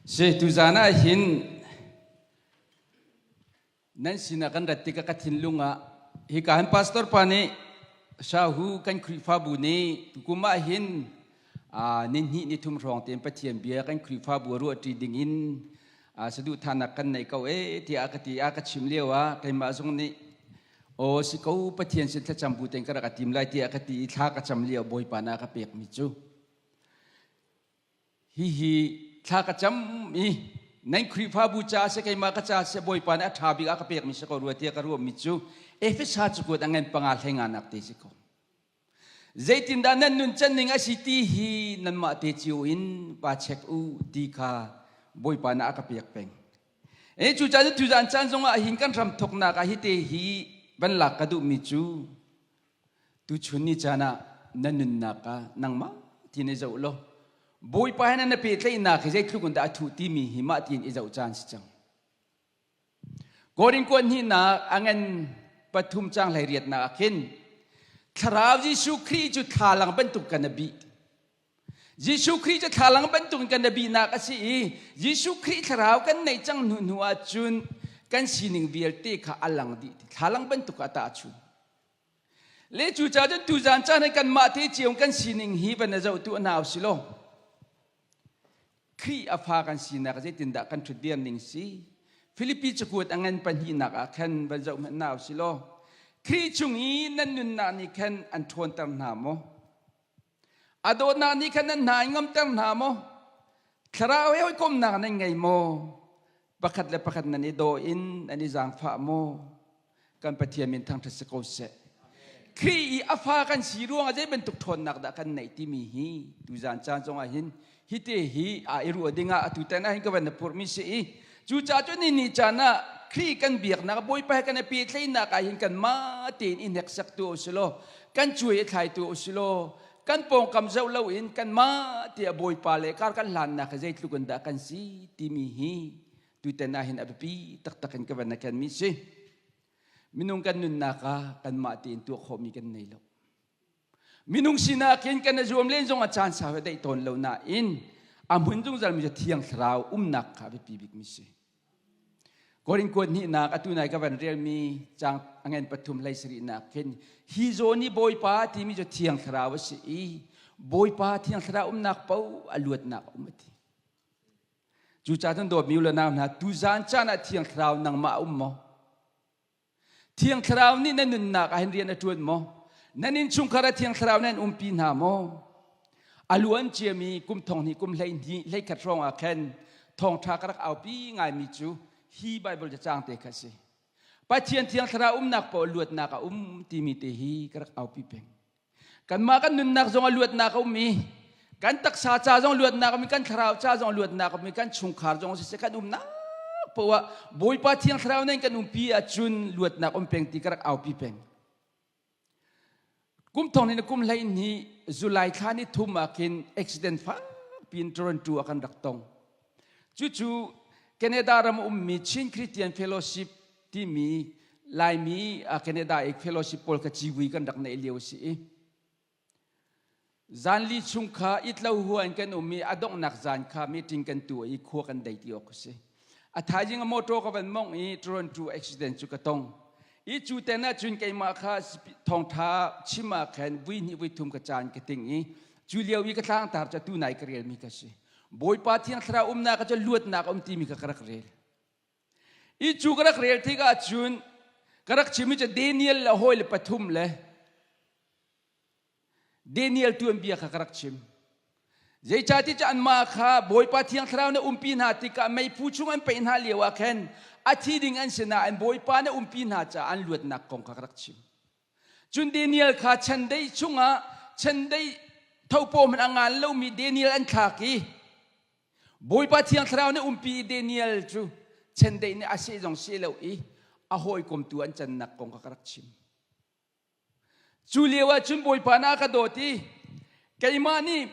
Si tuzan ah hin nan sinah kan rat tikah ka thinlung ah hika hin pastor pa nih Shahu kan Khrihfabu nih tukum ah hin nihnih ni thum hrawng tein Pathian bia kan Khrihfabu ruahṭi ding in saduhthahnak kan nei ko e tiah ka ti a ka chim lio ah keimah zong nih aw si ko Pathian sin thlacam bu tein ka rak a tim lai tiah ka ti i thla ka cam lio Bawipa na ka pekmi cu Hihi thla ka cam i nan Khrihfabu ca seh keimah ka ca seh Bawipa nih a ṭha bik a ka pekmi si ko rua tiah ka ruahmi cu Efesa cakuat a ngan panga hlei nganak te si ko. Zeitindah nan nuncan ning a si ti hi nanmah te cio in pa check u ti kha Bawipa nih a ka pek peng. E cucaah cu tuzan caan zongah hin kan ram thawknak ah hi te hi van lak ka duhmi cu Tuchun ni caan ah na nunnak ah nangmah tiin i zoh law Bawipa he na pehtlaihnak hi zeitluk in dah a thuh timi hi mah tiin i zoh caan si cang. Korin kuat hnihnak a ngan pathum cang hlei riatnak ah khin Thlarau Jesuh Khrih cu thlalang bantuk kan a bih. Jesuh Khrih cu thlalang bantuk in kan a bihnak a si i Jesuh Khrih thlarau kan neih cang hnu hnu ah cun kan sining vialte kha a lang dih. Thlalang bantuk ah tahchun. Le cucaah cun tuzaan caan hi kanmah te cio kan sining hi van na zoh tu hna u si law Khrih a fa kan sinak zeitindah kan ṭhutdir ning si Filipi cakuat a ngan pahnihnak ah khan van zoh hmanh hna u si law Khrih chung i nan nunnak nih khan an ṭhawnter hna maw A dawtnak nih khan nan hna in ngamter hna maw Thlarau he hawikomnak nan ngei maw Pakhat le pakhat nan i daw in nan i zaangfah maw? Kan Pathian min thangṭhat si ko seh. Khrih i a fa kan si ruangah zei bantuk ṭhawnnak dah kan neih timi hi tuzaan caan zongah hin hite hi aa i ruah dingah atu tan ah hin ka van na purhmi si i cucaah cun ni ni caan ah Khrih kan biaknak Bawipa he kan i pehtlaihnak ah hin kanmah tein i hneksak tu u si law kan cuai i thlaitu u si law kan pawngkam zoh loin kanmah tiah Bawipa le kar kan hlannak hi zeitluk in dah kan si timi hi tutan ah hin a biapi taktak in ka van na kenmi si. Minung kan nunnak ah kanmah tein tuah khawhmi kan nei lo. Minung sinak in kan i zuam len zong a caan sau daih tawn lo nain a hmun zungzal mi cu Thiang Thlarau umnak kha a biapi bikmi si. Korin kuat hnihnak atu nai ka van relmi caang a ngen pathum hlei sarihnak khin hi zawn i Bawipa timi cu Thiang Thlarau a si i Bawipa Thiang Thlarau umnak paoh a luatnak a um a ti. Cucaah cun dawtmi u le nau hna tuzaan caan ah Thiang Thlarau nangmah a um maw? Thiang Thlarau nih na nunnak ah hin rian a ṭuan maw? Nan innchungkhar ah Thiang Thlarau nan umpi hna maw? A luan ciami kum thong hnih kum 12 hleikhat hrawng ah khan thawngṭha ka rak aupi ngaimi cu hi Baibal cacang te kha a si. Pathian Thiang Thlarau umnak paoh luatnak a um timi te hi ka rak aupi peng. Kanmah kan nunnak zong a luatnak a um i kan taksa ca zong luatnak a um i kan thlarau ca zong luatnak a um i kan chungkhar zong siseh kan umnak poah Bawipa Thiang Thlarau nih kan umpi ahcun luatnak um peng ti ka rak aupi peng. Kum thong ni kum hlei ni July thla ni thum ah khin accident fak piin Toronto ah kan rak tong. Cucu Canada ram ummi Chin Christian Fellowship timi Laimi Canada i fellowship pawl kha civui kan rak neih lio a si i zanli chung kha itlo hua in kan um i a donghnak zan kha meeting kan tuah i khua kan dei ti awk a si. A thaizing a motor ka van mong i Toronto accident cu ka tong. I cu ten ah cun keimah kha thawngtha chim ah khan vui hnih vui thum ka caan ka ting i cu lio i ka tlangtar cu atu nai ka relmi ka si. Bawipa Thiang Thlarau umnak ah cun luatnak a um timi kha ka rak rel. I cu ka rak rel tikah cun ka rak chimmi cu Daniel le hawi le pathum le Daniel tuanbia kha ka rak chim. Zeicahti cu anmah kha Bawipa Thiang Thlarau nih umpi hna tikah meiphu chung an peih hna lio ah khan a thi ding an si nain Bawipa nih umpi hna caah an luatnak kong kha ka rak chim. Cun Daniel kha chandei chungah chandei thopaw hmanh a ngan lomi Daniel an thlak i Bawipa Thiang Thlarau nih umpi i Daniel cu chendeih nih a seh zong seh lo i a hawikom tu an cannak kong kha ka rak chim. Cu lio ah cun Bawipa nih a ka dawt i keimah nih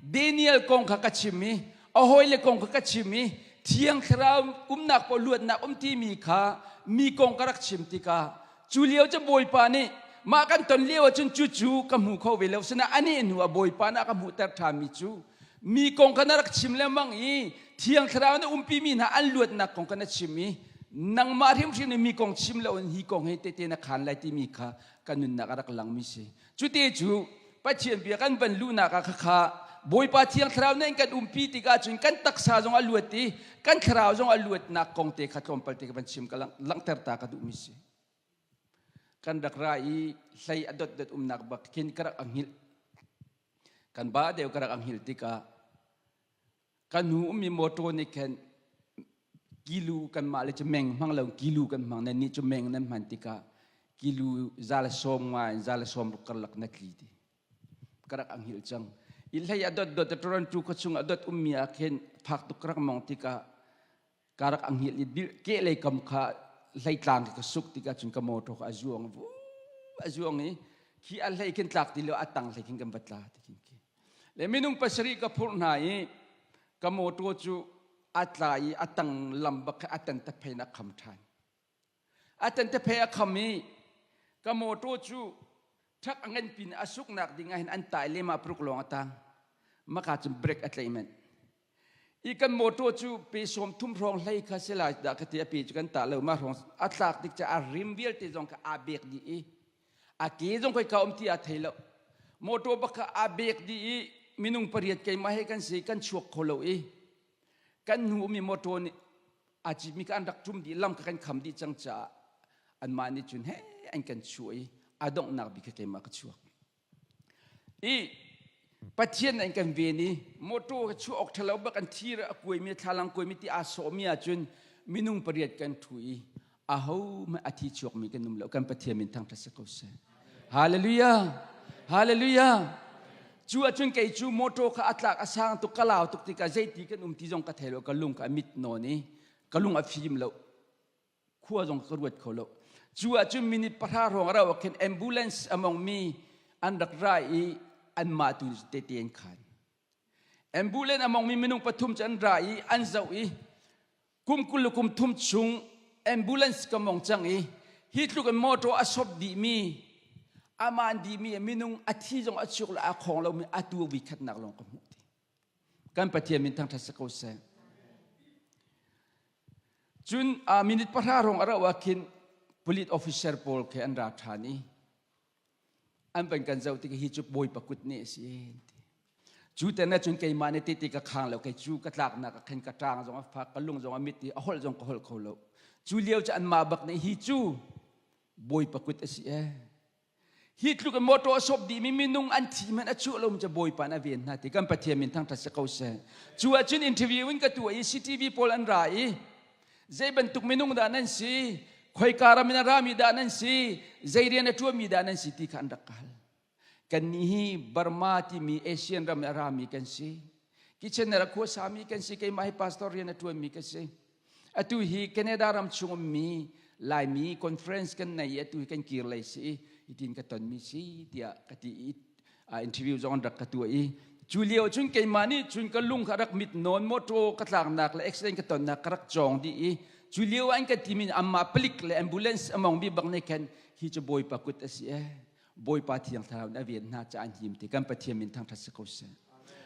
Daniel kong kha ka chim i a hawile kong kha ka chim i Thiang Thlarau umnak paoh luatnak um timi kha mi kong ka rak chim tikah cu lio cu Bawipa nih mah kan ton lio ah cun cucu ka hmu kho ve lo sinain anih hnu ah Bawipa nih a ka hmuhter ṭhanmi cu. Mi kong kha na rak chim lengmang i Thiang Thlarau na umpimi hna an luatnak kong kha na chim i nangmah hrimhrim nih mi kong chim loin hi kong hi tehte na khaan lai timi kha ka nunnak a rak langmi si. Cute cu Pathian bia kan van luhnak ah khakha Bawipa Thiang Thlarau nih kan umpi tikah cun kan taksa zong a luat i kan thlarau zong a luatnak kong te kha tlawmpal te ka van chim ka langhter ta ka duhmi si. Kan rak ra i hlei a dotdot umnak bak khin ka rak anghilh. Kan ba deuh ka rak anghilh tikah kan hnu ummi motor nih khan kilu kanmah le cu meng hmang lo kilu kan hmang nan nih cu meng nan hman tikah kilu 150 in 160 karlak na tli ti ka rak ang hil cang i hlei a dot dot Toronto khua chung a dot ummi ah khin phak tuk ka rak mong tikah ka rak ang hil i ke lei kam kha hlei tlang ka suk tikah cun ka motor kha a zuang vu a zuang i khi a hlei khin tlak ti lo a tang hlei khin kan va tla ti khin khi Le minung pasarih ka phurh hna i ka mawṭaw cu a tla i a tang lam bak kha a tantaphei in a kham ṭhan. A tantaphei a kham i ka mawṭaw cu ṭhak a ngan pin a suknak ding ah hin an tai lema paruk lawng a tang. Maka cun brake a tlaih manh. I kan mawṭaw cu pe sawm thum hrawng hlei kha si lai dah ka ti a pe cu kan tah lo ma hrawng a tlak tik ca a rim vialte zong kha aa bek dih i a ke zong khoi ka um ti a thei lo motor bak kha a bek dih i minung pariat keimah he kan si kan chuak kho lo i kan hnu ummi motor nih a citmi kha an rak ṭum dih lam kha kan kham dih cang caah anmah nih cun he an kan chuah i a donghnak bik kha keimah ka chuak i Pathian an kan ven i motor ka chuah awk ṭhalo bak an thir a kuaimi thlalang kuaimi ti aa sawhmi ahcun minung pariat kan ṭhu i ahohmanh a thi chuakmi kan um lo kan Pathian min thangṭhat si ko seh. Hallelujah! Hallelujah! Cu ahcun kei cu motor kha a tlak a sang tuk ka lau tuk tikah zeiti kan um ti zong ka thei lo ka lung kha a mit nawn i ka lung a fim lo khua zong ka ruat kho lo cu ahcun minute pahra hrawng a rauh ah khin ambulance a mongmi an rak ra i anmah tu tete an khan ambulance a mongmi minung pathum cu an ra i an zoh i kum 20 le kum thum chung ambulance ka mong cang i hi tluk in motor a sop dihmi aman dihmi minung a thi zong a chuk le a khong lomi atu vi khatnak lawng ka hmuh ti Kan Pathian min thangṭhat si ko seh. Cun minute pahra rong a rauh ah khin police officer pawl khi an ra ṭhan i an van kan zoh tik hi cu bawipa kut nih a si ti. Cu te na cun keimah nih tete ka khang lo kei cu ka tlaknak ah khin ka ṭang zong a fak ka lung zong a mit i a holh zong ka holh kho lo. Cu lio cu anmah bak nih hi cu bawipa kut a si ee. Hi tluk in motor a sop dihmi minung an thi hmanh a chuah lo mi cu Bawipa nih a ven hna ti kan Pathian min thangṭhat si ko seh. Cu ahcun interview in ka tuah i CTV pawl an ra i zei bantuk minung dah nan si, khoika ram in a rami dah nan si, zei rian a ṭuanmi dah nan si ti kha an rak ka hal. Kannih hi Burma timi Asian ram in a rami kan si. Kitchener a khuasami kan si, keimah hi pastor rian a ṭuanmi ka si. Atu hi Canada ram chung ummi Laimi conference kan nei i atu hi kan kir lei si i hitin ka tonmi si tiah ka ti i interview zong an rak ka tuah i cu lio cun keimah nih cun ka lung kha rak mit nawn motor ka tlaknak le accident ka tonnak ka rak cawng dih i cu lio an ka timi amma palik le ambulance among bi bak nih khan hi cu bawipa kut a si ee bawipa thiang thlarau nih a ven hna ca an him ti kan pathian min thangthat si ko seh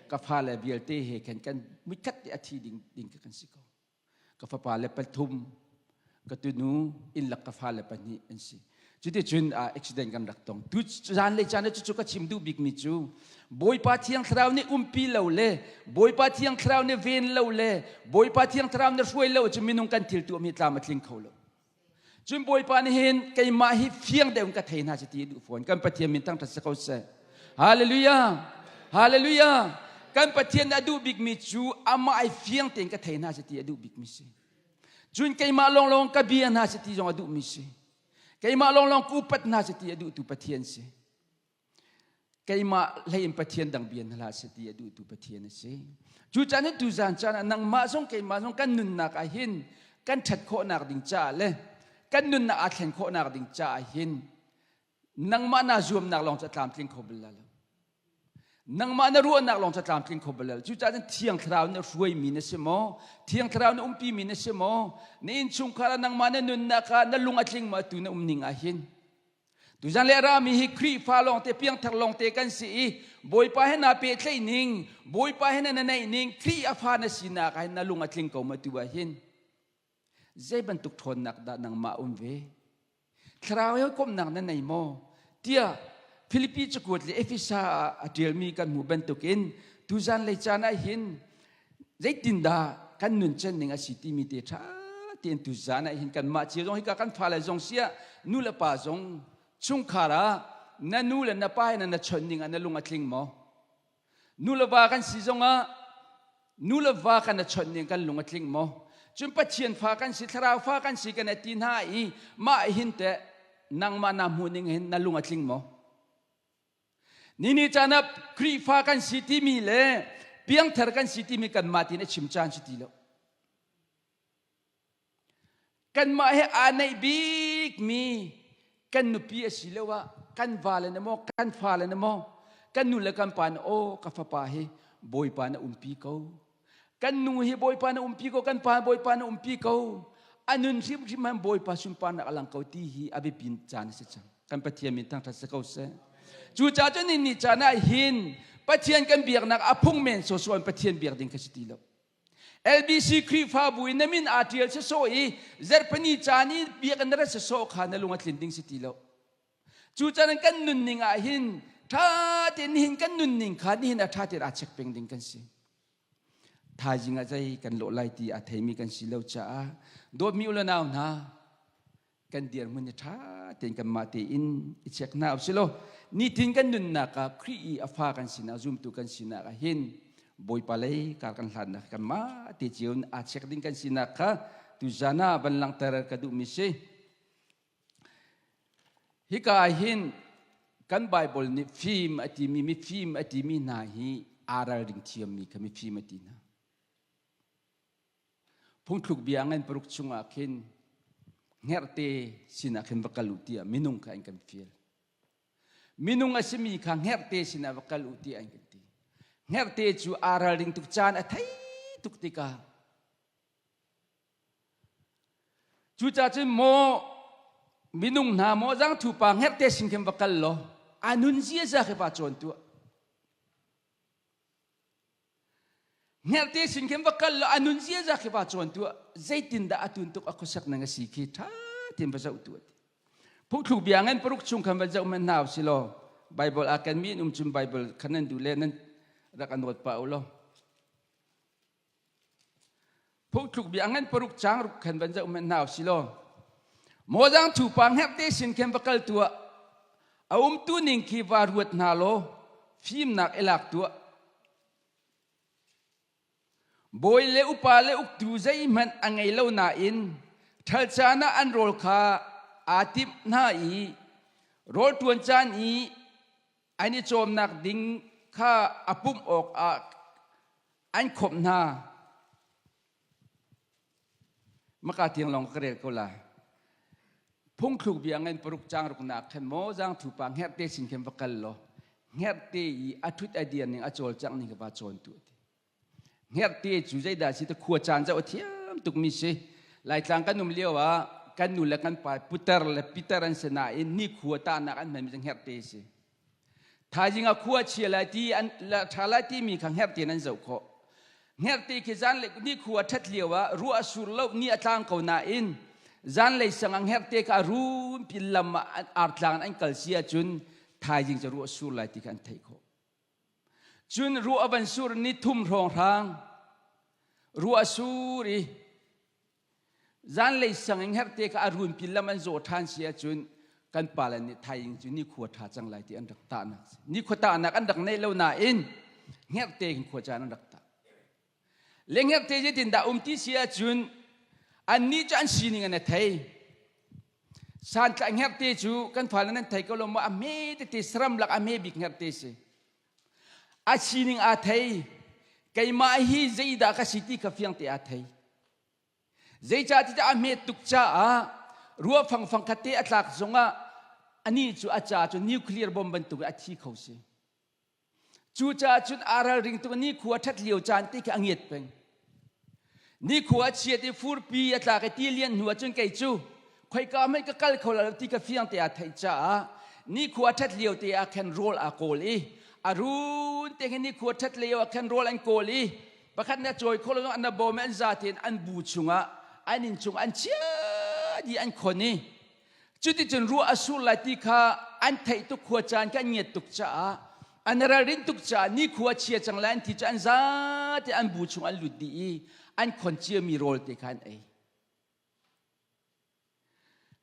ka fale vialte he khan kan muikhat te a thi ding ding kan si ko ka fapa le pathum ka tunu inn lak ka fale pahnih an si cuticun accident kan rak tong tu zan le caan cu ka chim duh bik mi cu bawipa thiang thlarau nih umpi lo le bawipa thiang thlarau nih ven lo le bawipa thiang thlarau nih hruai lo cu minung kan thil tuah mi tlam a tling kho lo Cun Bawipa nih hin keimah hi fiang deuh in ka thei hna si ti duh fawn. Kan Pathian min thangṭhat si ko seh. Hallelujah! Hallelujah! Kan Pathian a duh bikmi cu amah ai fiang tein ka thei hna si ti a duh bikmi si. Cun keimah lawnglawng ka bia hna si ti zong a duhmi si. Keimah lawnglawng ka upat hna si ti a duhtu Pathian si. Keimah hlei in Pathian dang bia hna hlah seh ti a duhtu Pathian a si. Cu caan hi tuzaan caan ah nangmah zong keimah zong kan nunnak ah hin kan ṭhat khawhnak ding caah le kan nunnak aa thlen khawhnak ding caah hin nangmah naa zuamnak lawng cu a tlamtling kho bal lo. Nangmah na ruahnak lawng cu a tlamtling kho bal lo. Cucaah cun Thiang Thlarau nih hruaimi na si maw? Thiang Thlarau nih umpimi na si maw? Na innchungkhar ah nangmah na nunnak ah na lung a tling maw atu na um ning ah hin? Tuzan le rami hi Khrihfa lawngte piangthar lawngte kan si i Bawipa he naa pehtlaih ning, Bawipa he na naih ning, Khrih a fa na sinak ah hin na lung a tling ko ma tu ah hin zei bantuk ṭhawnnak dah nangmah um ve? Thlarau he komhnak na nei maw? Tiah Filipi cakuat le Efesa ah a ṭialmi kan hmuh bantukin tuzan lei caan ah hin zeitindah kan nunchan ning a si timi te ṭha tein tuzan ah hin kanmah cio zong hika kan fale zong siah nu le pa zong chungkhar ah na nu le na pa he na chawnh ning ah na lung a tling maw? Nu le va kan si zongah nu le va kan i chawnh ning kan lung a tling maw? Cun Pathian fa kan si, thlarau fa kan si kan i ti hna i mah hin teh nangmah na hmuh ning hin na lung a tling maw? Ni ni caan ah Khrihfa kan si timi le piangthar kan si timi kanmah tiin a chim caan si ti lo. Kanmah he aa naih bikmi kan nupi a si lo ah kan vale na maw kan fale na maw kan nu le kan pa na aw ka fapa hi Bawipa na umpi ko kan nu hi Bawipa na umpi ko kan pa Bawipa na umpi ko a nun hrimhrim han Bawipa sunparnak a lang ko ti hi a biapin caan a si cang kan Pathian min thangṭhat si ko seh cucaah cun ni caan ah hin Pathian kan biaknak a phung men sawsawh in Pathian biak ding kha si ti lo LBC Khrihfabu in na min aa ṭial sawsawh i zarhpini caan i biakinn na rat sawsawh kha na lung a tlin ding si ti lo. Cucaah kan nunning ah hin ṭha tein nihin kan nunning kha nihin ah ṭha tein aa check peng ding kan si. Thaizing ah zei kan lawh lai ti aa theimi kan si lo caah dawtmi u le nau hna kan dirhmun hi ṭha tein kanmah tein i check hna usih law nitin kan nunnak ah Khrih i a fa kan sinak zumtu kan sinak ah hin Bawipa lei kar kan hlannak kanmah te cio in aa check ding kan sinak kha tuzan ah van langhter ka duhmi si. Hika ah hin kan Bible nih fim a timi mifim a timi hna hi aa ralring thiammi kha mifim a ti hna. Phungthluk bia ngan paruk chungah khin hngerhte sinah khin va kal u tiah minung kha an kan fial. Minung a simi kha hngerhte sinah va kal u tiah an kan ti. Hngerhte cu aa ralring tuk caan a thei tuk tikah cucaah cun maw minung hna maw zangthu pa hngerhte sin khin va kal law a nun ziaza khi va cawn tuah. Hngerhte sin khin va kal law a nun ziaza khi va cawn tuah zeitindah a tuntuk a khuasak ning a si khi ṭha tein va zoh tuah ti. Phungthluk bia ngan paruk chung khan va zoh hmanh hna usih law Bible aa kenmi in um cun Bible khan nan duh le nan rak an ruat pah u law. Phungthluk bia ngan paruk caang ruk khan van zoh hmanh hna usih law Mawzang thupa hngerhte sin khin va kal tuah a umtu ning khi va ruat hna law fimnak i lak tuah Bawi le upa le uktu zeihmanh a ngei lo nain ṭhal caan ah an rawl kha aa timh hna i rawl ṭuan caan i an i cawmnak ding kha a pumh awkah an khawmh hna. Maka tiang lawng ka rel ko lai. Phungthluk bia ngan paruk caang ruknak khan maw zaang thupa hngerhte sin khin va kal law hngerhte i a ṭhut a dir ning a cawlcangh ning kha va cawn tu ti. Hngerhte cu zeidah si te khua caan zoh a thiam tukmi si. Laitlang kan um lio ah kan nu le kan pa putar le pitar an si nain nikhua tahnak an hmanmi cu hngerhte si. Thaizing ah khua chia lai ti an ṭha lai timi kha hngerhte in an zoh khawh. Hngerhte khi zanlei nikhua ṭhat lio ah ruah a sur lo ni a tlang ko nain zanlei sang ah hngerhte kha a rum pin lam ah artlang in an kal si ahcun thaizing cu ruah a sur lai ti kha an theih khawh. Cun ruah a van sur ni thum hrawnghrang ruah a sur i Zanlei sang in herte kha a runpi lam an zawh ṭhan si ahcun kan pale nih thaing cu nikhua ṭha cang lai ti an rak tahnak si. Nikhua tahnak an rak neih lo nain hngerhte in khua caan an rak tah. Le hngerhte zeitindah um ti si ahcun annih cu an sining an i thei. Santlaih hngerhte cu kan fale nan thei ko lo maw a hme tete saram lak a hme bik hngerhte si. A sining aa thei. Keimah hi zeidah ka si ti kha fiang te aa thei. Zeicahtiah a hmet tuk caah ruah fangfang khat te a tlak zongah anih cu a ca cu nuclear bomb bantuk in a thi kho si. Cucaah cun aa ralring tuk nikhua ṭhat lio caan te khi a ngiat peng. Nikhua a chiat i furpi a tlak i ti lian hnu ahcun kei cu khoika hmanh ka kal kho lo ti ka fiang te aa theih caah Nikhua ṭhat lio te ah khan rawl aa kawl i a run te khin nikhua ṭhat lio ah khan rawl an kawl i pakhat nih a cawi kho lo an bawm an za tein an bu chungah an inn chung an chia dih an khon i cuticun ruah a sur lai ti kha an theih tuk khua caan kha an ngiat tuk caah an ralrin tuk caah nikhua chia cang lai an ti cu an za te an bu chung an lut dih i an khon ciami rawl te kha an ei.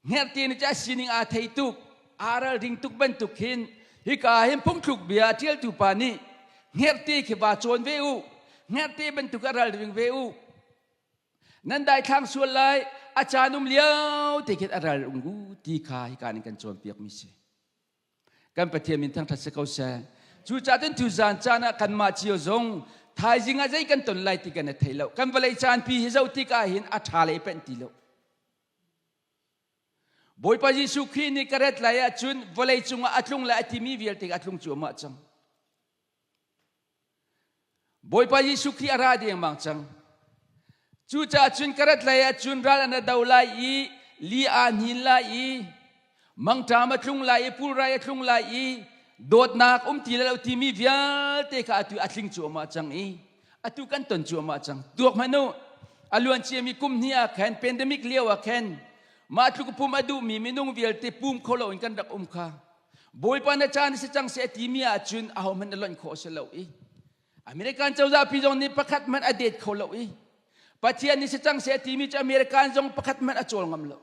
Hngerhte nih a sining aa thei tuk, aa ralring tuk bantuk hin hika hin phungthluk bia a ṭialtu pa nih hngerhte khi va cawn ve u, hngerhte bantuk a ralring ve u. Nan daithlang sual lai, a caan um lio te khin a ralring u ti kha hika nih kan cawnpiakmi si. Kan Pathian min thangṭhat si ko seh. Cucaah cun tuzaan caan ah kanmah cio zong thaizing ah zei kan ton lai ti kan i thei lo. Kan vawlei caanpi hi zoh tikah hin a ṭha le penh ti lo. Bawipa Jesuh Khrih nih ka rat lai ahcun vawlei cungah a tlung lai a timi vialte a tlung cuahmah cang. Bawipa Jesuh Khrih a ra dengmang cang. Cucaah cun ka rat lai ahcun ral an do lai i li aa hnin lai i mangṭam a tlung lai i pulrai a tlung lai i dawtnak um ti lo timi vialte kha atu a tling cuahmah cang i atu kan ton cuahmah cang. Tuak hmanh u, a luan ciami kum hnih ah khan pandemic lio ah khan mah tluk pum a duhmi minung vialte pum kho loin kan rak um kha. Bawipa na caan si cang seh timi ahcun ahohmanh na lonh khawh a si lo i American cozah pi zong nih pakhat hmanh a det kho lo i Pathian nih si cang seh timi cu American zong pakhat hmanh a cawl ngam lo.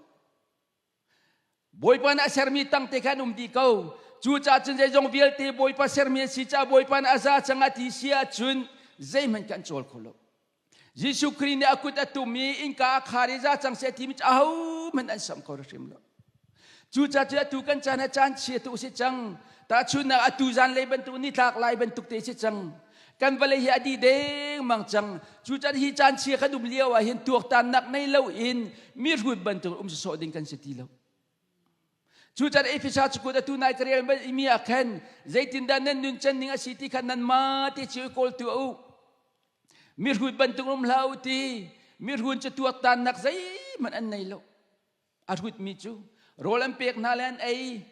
Bawipa nih a sermi tangte kha an um dih ko. Cucaah cun zeizong vialte Bawipa sermi a si caah Bawipa nih a za cang a ti si ahcun zeihmanh kan cawl kho lo. Jesuh Khrih nih a kut a tum i innka a khar i za cang seh timi cu ahohmanh an samh kho hrim lo. Cucaah cu atu kan caan ah caan chia tu si cang. Tahchunhnak atu zanlei bantuk nitlak lai bantuk te si cang. Kan vawlei hi a dih dengmang cang. Cucaah hi caan chia kan um lio ah hin tuaktannak nei loin mi hrut bantuk um sawsawh ding kan si ti lo. Cucaah Efesa cukut atu nai ka rel mi ah khan zeitindah nan nun can ning a si ti kha nanmah te cio i kawl tuah u. Mihrut bantuk um hlah u ti mihrun cu tuaktannak zeihmanh an nei lo. A hrutmi cu rawl an pek hna le an ei.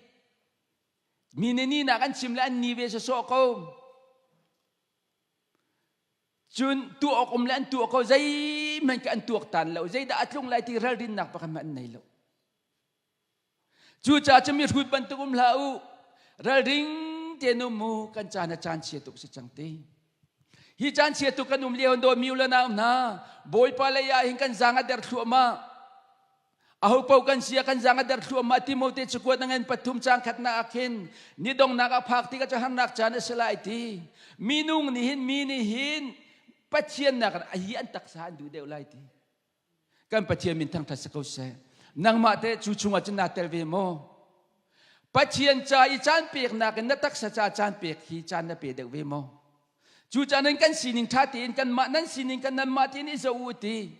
Mi nih nihnak an chim le an ni ve sawsawh ko. Cun tuah awk um le an tuah ko zeihmanh ka an tuaktan lo. Zeidah a tlung lai ti ralrinnak pakhat hmanh an nei lo. Cucaah cu mihrut bantuk um hlah u. Ralring tein um u. Kan caan a caan chia tuk si cang ti. Hi caan chia tuk kan um lio dawmi u le nau hna, Bawipa lei ah hin kan zaang a der thluahmah. Aho paoh kan sia kan zaang a der thluahmah Timote cakuat a ngan pathum caang khatnak ah khin ni donghnak a phak tikah cu harnak caan a si lai ti. Minung nih hin mi nih hin Pathian nak hi an taksa an duh deuh lai ti. Kan Pathian min thangṭhat si ko seh. Nangmah teh cu chungah cun naa tel ve maw? Pathian ca i caan peknak in na taksa ca caan pek hi caan na pe deuh ve maw? Cu caan in kan sining ṭha tein kanmah nan sining kan nanmah tein i zoh u ti.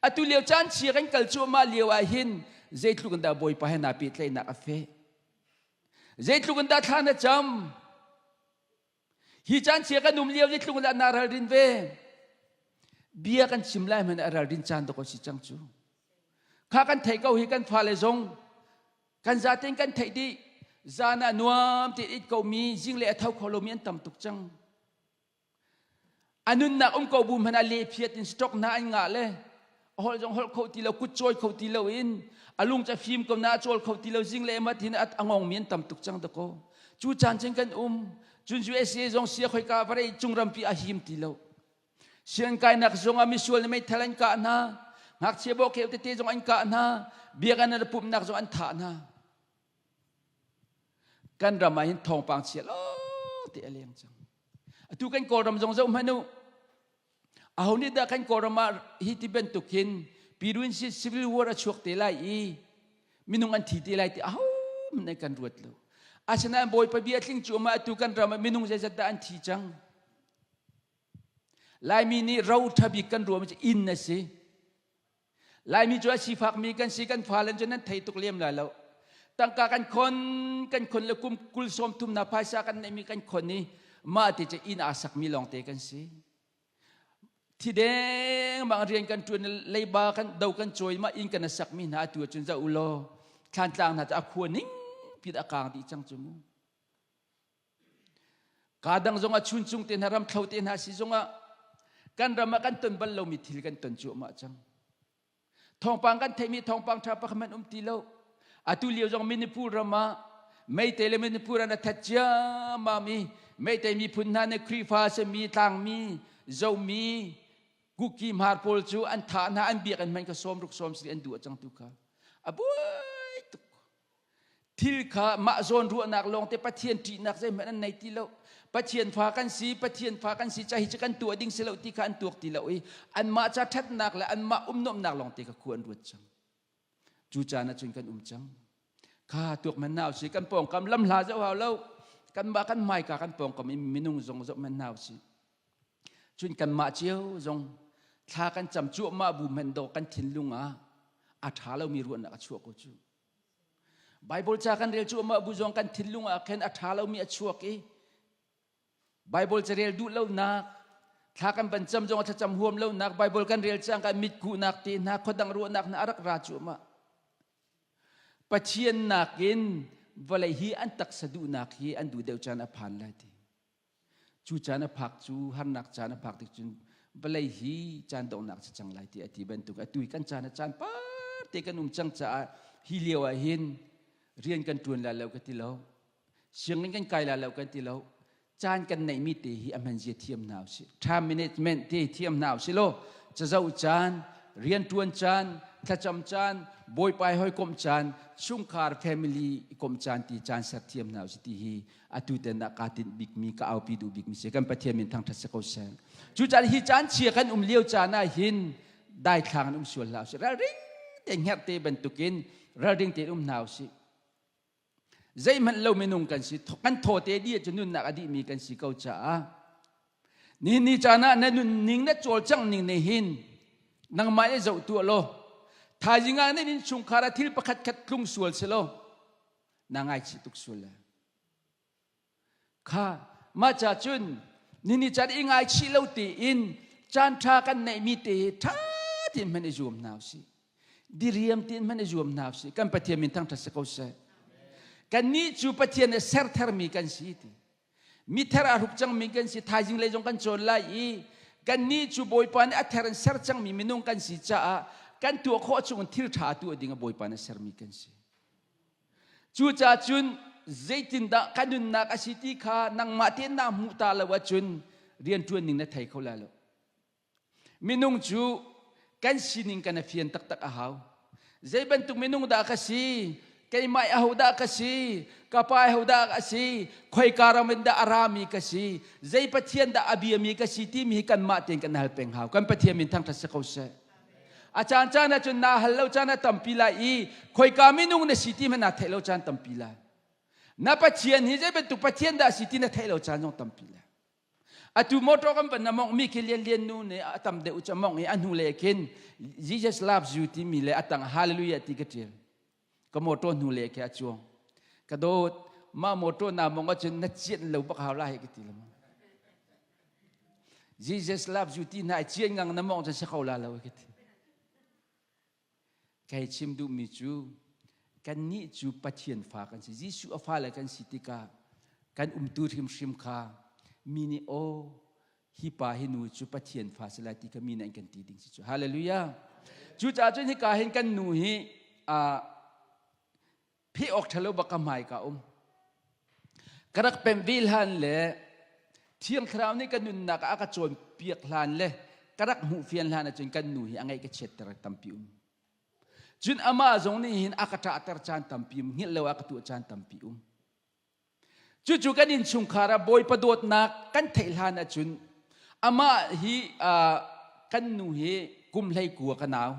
Atu lio caan chia kan kal cuahmah lio ah hin zeitluk in dah Bawipa he naa pehtlaihnak a feh? Zeitluk in dah thla na cam? Hi caan chia kan um lio zeitluk in dah naa ralrin ve? Bia kan chim lai hmanh a ralrin caan dawk a si cang cu. Kha kan theih ko hi kan fale zong kan zaten kan theih dih. Zan ah nuam te it ko mi zinglei a tho kho lomi an tam tuk cang. A nunnak um ko bu hmanh ah lephiat in stock hna an ngah le a holh zong holh kho ti lo kut cawi kho ti lo in a lung ca fim ko na a cawl kho ti lo zinglei mat hin a ngong mi an tam tuk cang dakaw. Cu caan cun kan um. Cun USA zong sia khoika varei cung rampi a him ti lo. Sianginn kainak zong ah misual nih meithal an kah hna. Ngakchia bawhkheuh tete zong an kah hna. Biakinn an pumhnak zong an thah hna. Kan ram ah hin thawngpang chia lo te a leng cang. Atu kan Kawlram zong zoh hmanh u. Aho nih dah kan Kawlram ah hi ti bantuk hin Pirun civil war a chuak te lai i minung an thi te lai ti aho hmanh kan ruat lo. Asinain Bawipa bia tling cu ma atu kan ram ah minung zeizat dah an thi cang. Laimi nih ro ṭha bik kan ruahmi cu inn a si. Laimi cu a sifakmi kan si, kan fale cu nan thei tuk lem lai lo. Tangka kan khon, kan khon le kum kul sawm thum na phaisa kan neihmi kan khon i mah ti cu inn aa sakmi lawngte kan si. Thi dengmang rian kan ṭuan leiba kan do kan cawi mah inn kan a sakmi hna atu ahcun zoh u law thlantlang hna cu a khua ning. pi a kaang dih cang cu mu. Ka dang zong ah chuncung te hna ramthlo te hna si zong ah kan ram ah kan ton bal lomi thil kan ton cuahmah cang. Thawngpang kan theihmi thawngpang ṭha pakhat hmanh um ti lo. Atu lio zong Manipur ram ah Meitei le Manipur an that ciammam i Meitei miphun hna nih Khrihfa simi tlangmi Zomi Kuki Hmar pawl cu an thah hna an biak an hman kha sawm ruk sawm siri an duh cang tu kha a buai tuk. Thil kha mah zawn ruahnak lawngte Pathian ṭihnak zeihmanh an nei ti lo. Pathian fa kan si, Pathian fa kan si ca hi cu kan tuah ding si lo ti kha an tuak ti lo i anmah ca ṭhatnak le anmah umnuamnak lawngte kha khua an ruat cang. Cu caan ah cun kan um cang. Kha tuak man hna usih, kan pawngkam lam hla zoh hau lo. Kanmah kan hmaika kan pawngkam i minung zong zoh man hna usih. Cun kanmah cio zong thla kan cam cuahmah bu hmanh dawh kan thinlung ah a ṭha lomi ruahnak a chuah ko cu. Baibal ca kan rel cuahmah bu zong kan thinlung ah khin a ṭha lomi a chuak i Baibal carel duh lonak, thla kan van cam zong thlacam huam lonak, Baibal kan rel cang kan mitkuhnak te hna, khuadang ruahnak hna a rak ra cuahmah. Pathian nakin vawlei hi an taksa duhnak hi an duh deuh caan a phan lai ti. Cu caan a phak cu harnak caan a phak tik cun vawlei hi caan donghnak si cang lai ti a ti bantuk atu hi kan caan a caan par te kan um cang caah hi lio ah hin rian kan ṭuan lai lo ka ti lo sianginn kan kai lai lo kan ti lo caan kan neihmi te hi a hman zia thiam hna usih time management te thiam hna usih law cazoh caan rianṭuan caan thlacam caan bawipa hawikomh caan chungkhar family komh caan ti caan ser thiam hna usih ti hi atu ten ah kaa tinh bikmi ka aupi duh bikmi si kan Pathian min thangṭhat si ko seh cu caan hi caan chia kan um lio caan ah hin daithlang in um sual hlah usih ralring te hngerh te bantukin ralring tein um hna usih zeihmanh lo minung kan si kan thaw te dih cu nunnak a dihmi kan si ko caah ni ni caan ah na nunning na cawlcangh ning nih hin nangmah i zoh tuah law thaizing ah nan innchungkhar ah thil pakhat khat tlung sual si law na ngaichih tuk sual le kha mah ca cun nini caan i ngaichih lo tein caan ṭha kan neihmi te hi ṭha tein hman i zuam hna usih diriam tein hman i zuam hna usih kan Pathian min thangṭhat si ko seh kannih cu Pathian nih ser thermi kan si ti mi ther a hruk cangmi kan si thaizing lei zong kan cawn lai i kannih cu Bawipa nih a ther in ser cangmi minung kan si caah kan tuah khawh chung thil ṭha tuah ding a Bawipa nih sermi kan si Cucaah cun zeitindah ka nunnak a si ti kha nangmah tein naa hmuh ta lo ahcun rianṭuan ning na thei kho lai lo. Minung cu kan sining kan i fian taktak a hau. Zei bantuk minung dah ka si? Keimah ahodah ka si? Ka pa ahodah a si? Khoika ram in dah a rami ka si? Zei Pathian dah a biami ka si timi hi kanmah tein kan hal peng hau. Kan Pathian min thangṭhat si ko seh. A caan caan ah cun naa hal lo caan a tampi lai i khoika minung na si ti hmanh naa theih lo caan tampi lai. Na Pathian hi zei bantuk Pathian dah si ti na theih lo caan zong tampi lai. Atu motor kan van na mongh mi khi Lian Lian nu nih a tam deuh cu a mongh i a hnu le khin Jesus loves you timi le a tang hallelujah ti ka ṭial. Ka motor hnu le khi a cuang. Ka dawt, mah motor naa mongh ahcun na cianh lo bak hau lai ka ti lengmang. Jesus loves you ti hna i cian ngang na mawng cun si kho la lo ka ti. Kai chim duhmi cu kannih cu Pathian fa kan si. Jesuh a fale kan si tikah kan umtu hrimhrim kha mi nih aw hi pa hi nu cu Pathian fa si lai ti kha mi nih an kan ti ding si cu. Hallelujah. Cucaah cun hika hin kan nu hi pheh awk ṭhalo bak ka hmai ka um. Ka rak pemh ve hlan le Thiang Thlarau nih ka nunnak ah a ka cawnpiak hlan le ka rak hmuh fian hlan ahcun kan nu hi a ngaih ka chiatter tampi um. Cun amah zong nih hin a ka ṭahter caan tampi um, hngilh lo a ka tuah caan tampi um. Cucu kan innchungkhar ah Bawipa dawtnak kan theih hlan ahcun amah hi kan nu hi kum 19 ka nau.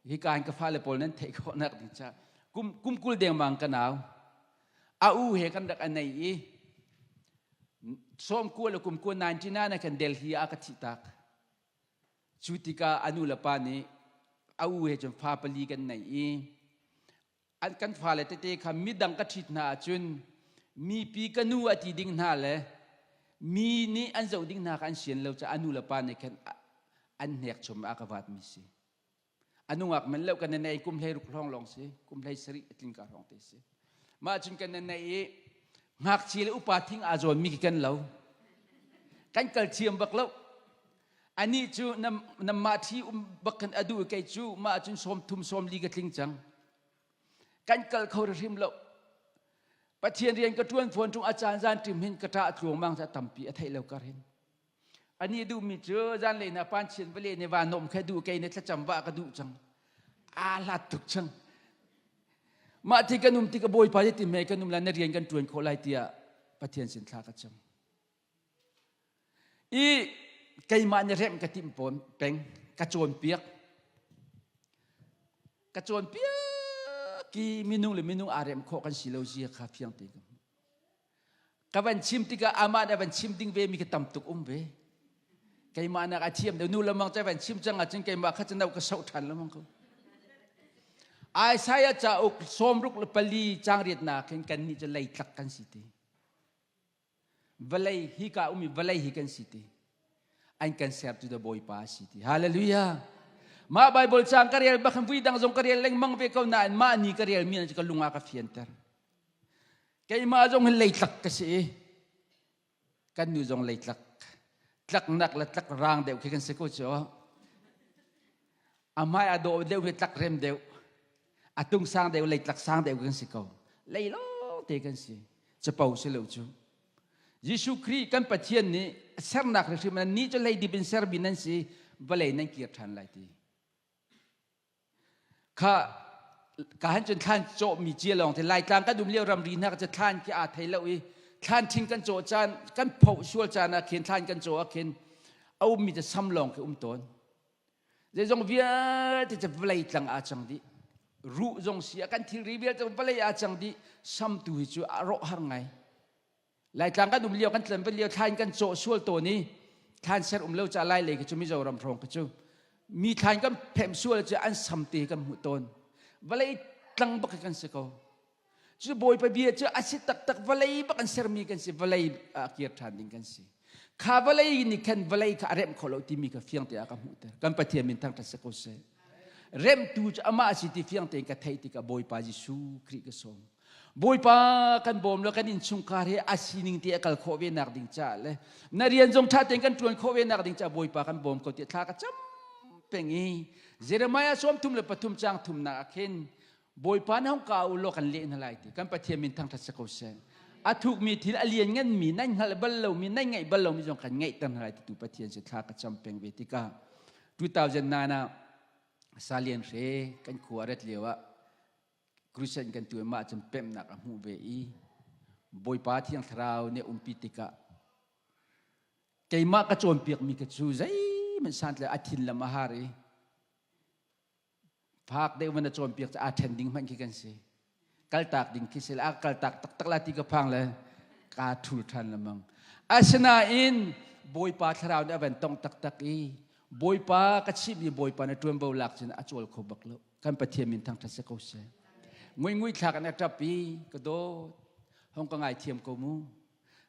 Hika in ka fale pawl nan theih khawhnak ding ca kum kum 20 dengmang ka nau. A u he kan rak a nei i 90 le kum kua 99 ah kan Delhi ah ka thih tak. Cu tikah a nu le pa nih a u he cun fa pali kan nei i an kan fale tete kha midang ka ṭhit hna ahcun mipi ka nu a ti ding hna le mi nih an zoh ding hna kha an sian lo caah a nu le pa nih khan an hnek chom a ka vatmi si. A nungak men lo kan nei kum 16 hrawng lawng si, kum 17 a tling ka hrawng te si. Mah cun kan nan i ngakchia le upa thing aa zawnmi khi kan lo. Kan kal thiam bak lo. Anih cu namah thi um bak khan a duh i kei cu mah cun 30 40 ka tling cang. Kan kal kho hrim lo. Pathian rian ka ṭuan fawn ṭung a caan zan ṭim hin ka ṭah tluangmang ca tampi a theih lo kar hin. Ani duhmi cu zanlei na pan chin vale ne va nom kha duh kei ne thlacam va ka duh cang. Aa hlat tuk cang. Mah ti kan um ti ka bawipa ti me kan um la na rian kan ṭuan khawh lai tiah Pathian sin thla ka cam. I keimah nih remh ka timh pawn peng ka cawnpiak. Ka cawnpiak i minung le minung aa remh khawh kan si lo zia kha fiang tein ka hmuh. Ka van chim tikah amah nih a van chim ding ve mi ka tam tuk um ve. Keimah nak a thiam deuh nu lamang cu van chim cang ahcun keimah kha cu no ka soh ṭhan lamang ko. Isaiah cauk 64 caang riatnak hin kannih cu leitlak kan si ti. Vawlei hika um i vawlei hi kan si ti. An kan sertu da Bawipa a si ti. Hallelujah. Mah Bible caang ka rel bak vui dang zong ka rel lengmang ve ko nain mah ni ka rel mi ka lung ah ka fianter. Keimah zong hi leitlak ka si i kan nu zong leitlak tlaknak le tlak rang deuh khi kan si ko cu. A hmai a dawh deuh hi tlak rem deuh. A tung sang deuh leitlak sang deuh kan si ko. Lei lawng te kan si. Capo si lo cu. Jesuh Khrih kan Pathian nih sernak hrimhrim nan nih cu leidip in sermi nan si vawlei nan kir ṭhan lai ti. Kha ka han cun thlan cawhmi cia lawng te Laitlang kan um lio ramri hna cu thlan khi aa thei lo i thlan ṭhing kan cawh caan kan phoh sual caan ah khin thlan kan cawh ah khin a ummi cu sam lawng khi um tawn. Zeizong vialte cu vawlei tlang aa cang dih. Ruh zong si a kan thilri vialte vawlei aa cang dih. Sam tu hi cu a rawh har ngai. Laitlang kan um lio kan tlan lio thlan kan cawh sual tawn i thlan ser um lo ca lai lei khi cu Mizoram hrawng khi cu mi thlan kan phem sual cu an sam te kan hmuh tawn. Vawlei tlang bak kan si ko. Cu Bawipa bia cu a si taktak vawlei bak an sermi kan si vawlei ah kir ṭhan ding kan si. Kha vawlei nih khan vawlei kha a remh kho lo timi kha fiang te ah ka hmuhter. Kan Pathian min thangṭhat si ko seh. Remhtu cu amah a si ti fiang tein ka theih tikah Bawipa Jesuh Khrih ka sawm. Bawipa kan bawm lo kan innchungkhar hi a sining te a kal khawh ve nak ding caah le na rian zong ṭha tein kan ṭuan khawh ve nak ding caah Bawipa kan bawm ko tiah thla ka cam peng i Jeremiah 33 caang thumnak ah khin Bawipa na hung ka u law kan leh hna lai ti kan Pathian min thangṭhat si ko seh. A thukmi thil a lian nganmi nan hngalh bal lomi nan ngaih bal lomi zong kan ngaihter hna lai ti tu Pathian si thla ka cam peng ve tikah 2009 ah Salian Hre kan khua ret lio ah crusade kan tuan mah cun pemhnak a hmuh ve i Bawipa Thiang Thlarau nih umpi tikah keimah ka cawnpiakmi ka cu zeihmanh santlai a thin lam a har i Fak deuh man na cawnpiak cu aa ṭhen ding hmanh khi kan si. Kaltak ding khi si le a kaltak taktak la ti ka phang le kaa ṭhul ṭhan lengmang. Asinain Bawipa thlarau nih a van tong taktak i Bawipa ka chimhmi Bawipa na ṭuanvo lak cun a cawl kho bak lo. Kan Pathian min thangṭhat si ko seh. Nguingui thlak in a ṭap i ka dawt hong ka ngaithiam ko mu.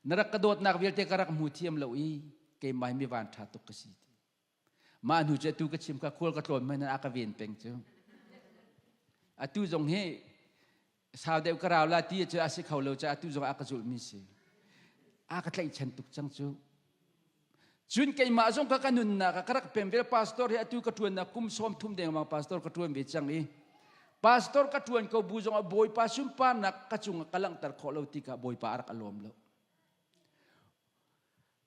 Na rak ka dawtnak vialte ka rak hmu thiam lo i keimah hi mi van ṭha tuk ka si. Mah hnu cu atu ka chim kha khual ka tlawn hmanh a ka ven peng cu. Atu zong hi sau deuh ka rau la ti cu a si kho lo caah atu zong a ka zulhmi si. A ka tlaihchan tuk cang cu. Cun keimah zong kha ka nunnak ah ka rak pem ve pastor hi atu ka ṭuannak kum 30 dengmang pastor ka ṭuan ve cang i pastor ka ṭuan ko bu zong ah Bawipa sunparnak ka cungah ka langhter khawh lo tikah Bawipa a rak a lawm lo.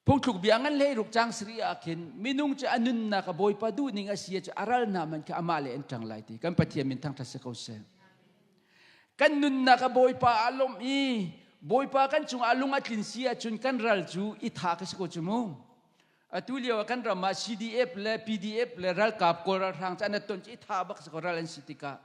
Phungthluk bia ngan hlei ruk cang sari ah khin minung cu a nunnak a Bawipa duhning a si cu a ral hna man kha amah le an ṭang lai ti kan Pathian min thangṭhat si ko seh. Kan nunnak a Bawipa a lawmh i Bawipa kan cungah a lung a tlin si ahcun kan ral cu i tha ka si ko cu mu. Atu lio ah kan ram ah CDF le PDF le ralkap Kawl ralhrang cu an ton cu i tha bak si ko ral an si tikah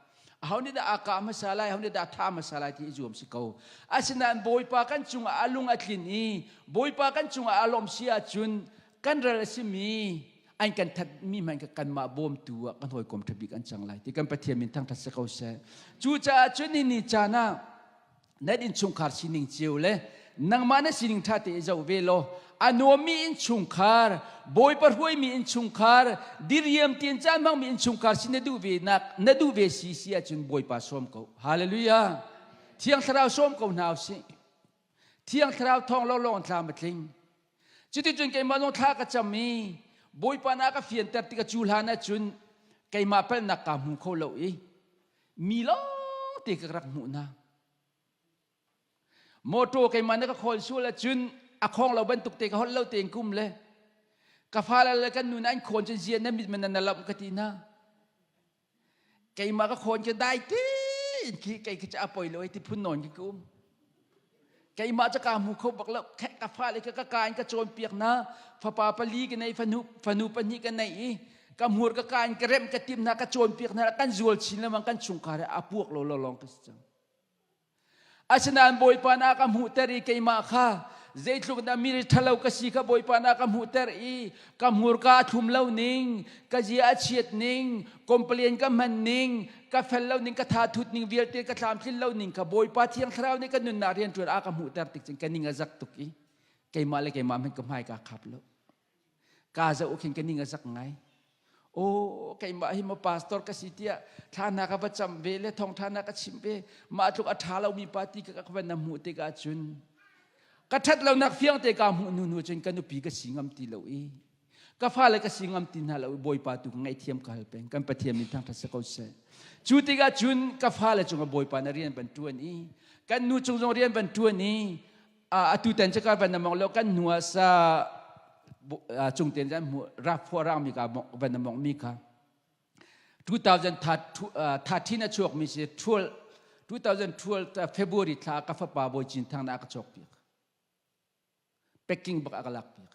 aho nih dah aa kah hmasa lai aho nih dah a thah hmasa lai ti i zuam si ko asinain Bawipa kan cungah a lung a tlin i Bawipa kan cungah a lawm si ahcun kan ral a simi an kan thatmi hmanh kanmah bawmtu ah kan hawikom ṭha bik an cang lai ti kan Pathian min thangṭhat si ko seh cucaah cun ni ni caan ah nan innchungkhar sining cio le nangmah na sining ṭha te i zoh ve law a nuammi innchungkhar bawipa hruaimi innchungkhar diriam tiin caan hmangmi innchungkhar si na duh ve nak na duh ve si si ahcun bawipa sawm ko hallelujah. Thiang Thlarau sawm ko hna usih. Thiang Thlarau thawng lawnglawng tlam a tling. Cuticun keimah zong thla ka cam i Bawipa na ka fianter tik a cu hlan ahcun keimah palhnak kaa hmu kho lo i mi lawng te ka rak hmuh hna. Mawṭaw keimah na ka khawl sual ahcun a khawng lo bantuk te ka holh lo tein kum le ka fale le kan nu an khawn cun zia na mit man na lamh ka ti hna. Keimah ka khawn cu dai tein khi kei khi cu a poi lo ti phun nawn khi ka um. Keimah cu kaa hmu kho bak lo. Ka fale kha ka ka in ka cawnpiak hna. Fapa pali ka nei, fanu, fanu pahnih ka nei i ka hmur ka ka in ka remh ka timh hna, ka cawnpiak hna, kan zual chin lengmang kan chungkhar a puak lo lo lawng ka si cang. Asinain Bawipa na ka hmuhter i keimah kha zeitluk dah mi ṭhalo ka si kha Bawipa na ka hmuhter i ka hmurka a thlum lo ning, ka zia a chiat ning, complain ka hman ning, ka fel lo ning, ka tha thut ning vialte ka tlamtlin lo ning kha Bawipa Thiang Thlarau nih ka nunnak rianṭuan a ka hmuhter tik cun ka ning a zak tuk i keimah le keimah hmanh ka hmai kaa khap lo. Ka zoh khin ka ning a zak ngai. Aw keimah hi maw pastor ka si tiah thla hna ka va cam ve le thawngtha na ka chimh ve mah tluk a ṭha lomi pa ti ka ka van na hmuh tikah cun ka ṭhat lonak fiang te ka hmuh hnu hnu cun ka nupi ka si ngam ti lo i ka fale ka si ngam ti hna lo i Bawipa tu ka ngaihthiam ka hal peng kan Pathian min thangṭhat si ko seh. Cu tikah cun ka fale cungah Bawipa na rian van ṭuan i kan nu cung zong rian van ṭuan i atu tan cu ka van na mong lo kan hnu ah sa cung ten zan hmu rap phuah rang mi ka van na mong mi kha 2013 a chuak mi si 12 2012 February thla ka fapa Bawi Cin Thang na ka chok piak packing bak a ka lak piak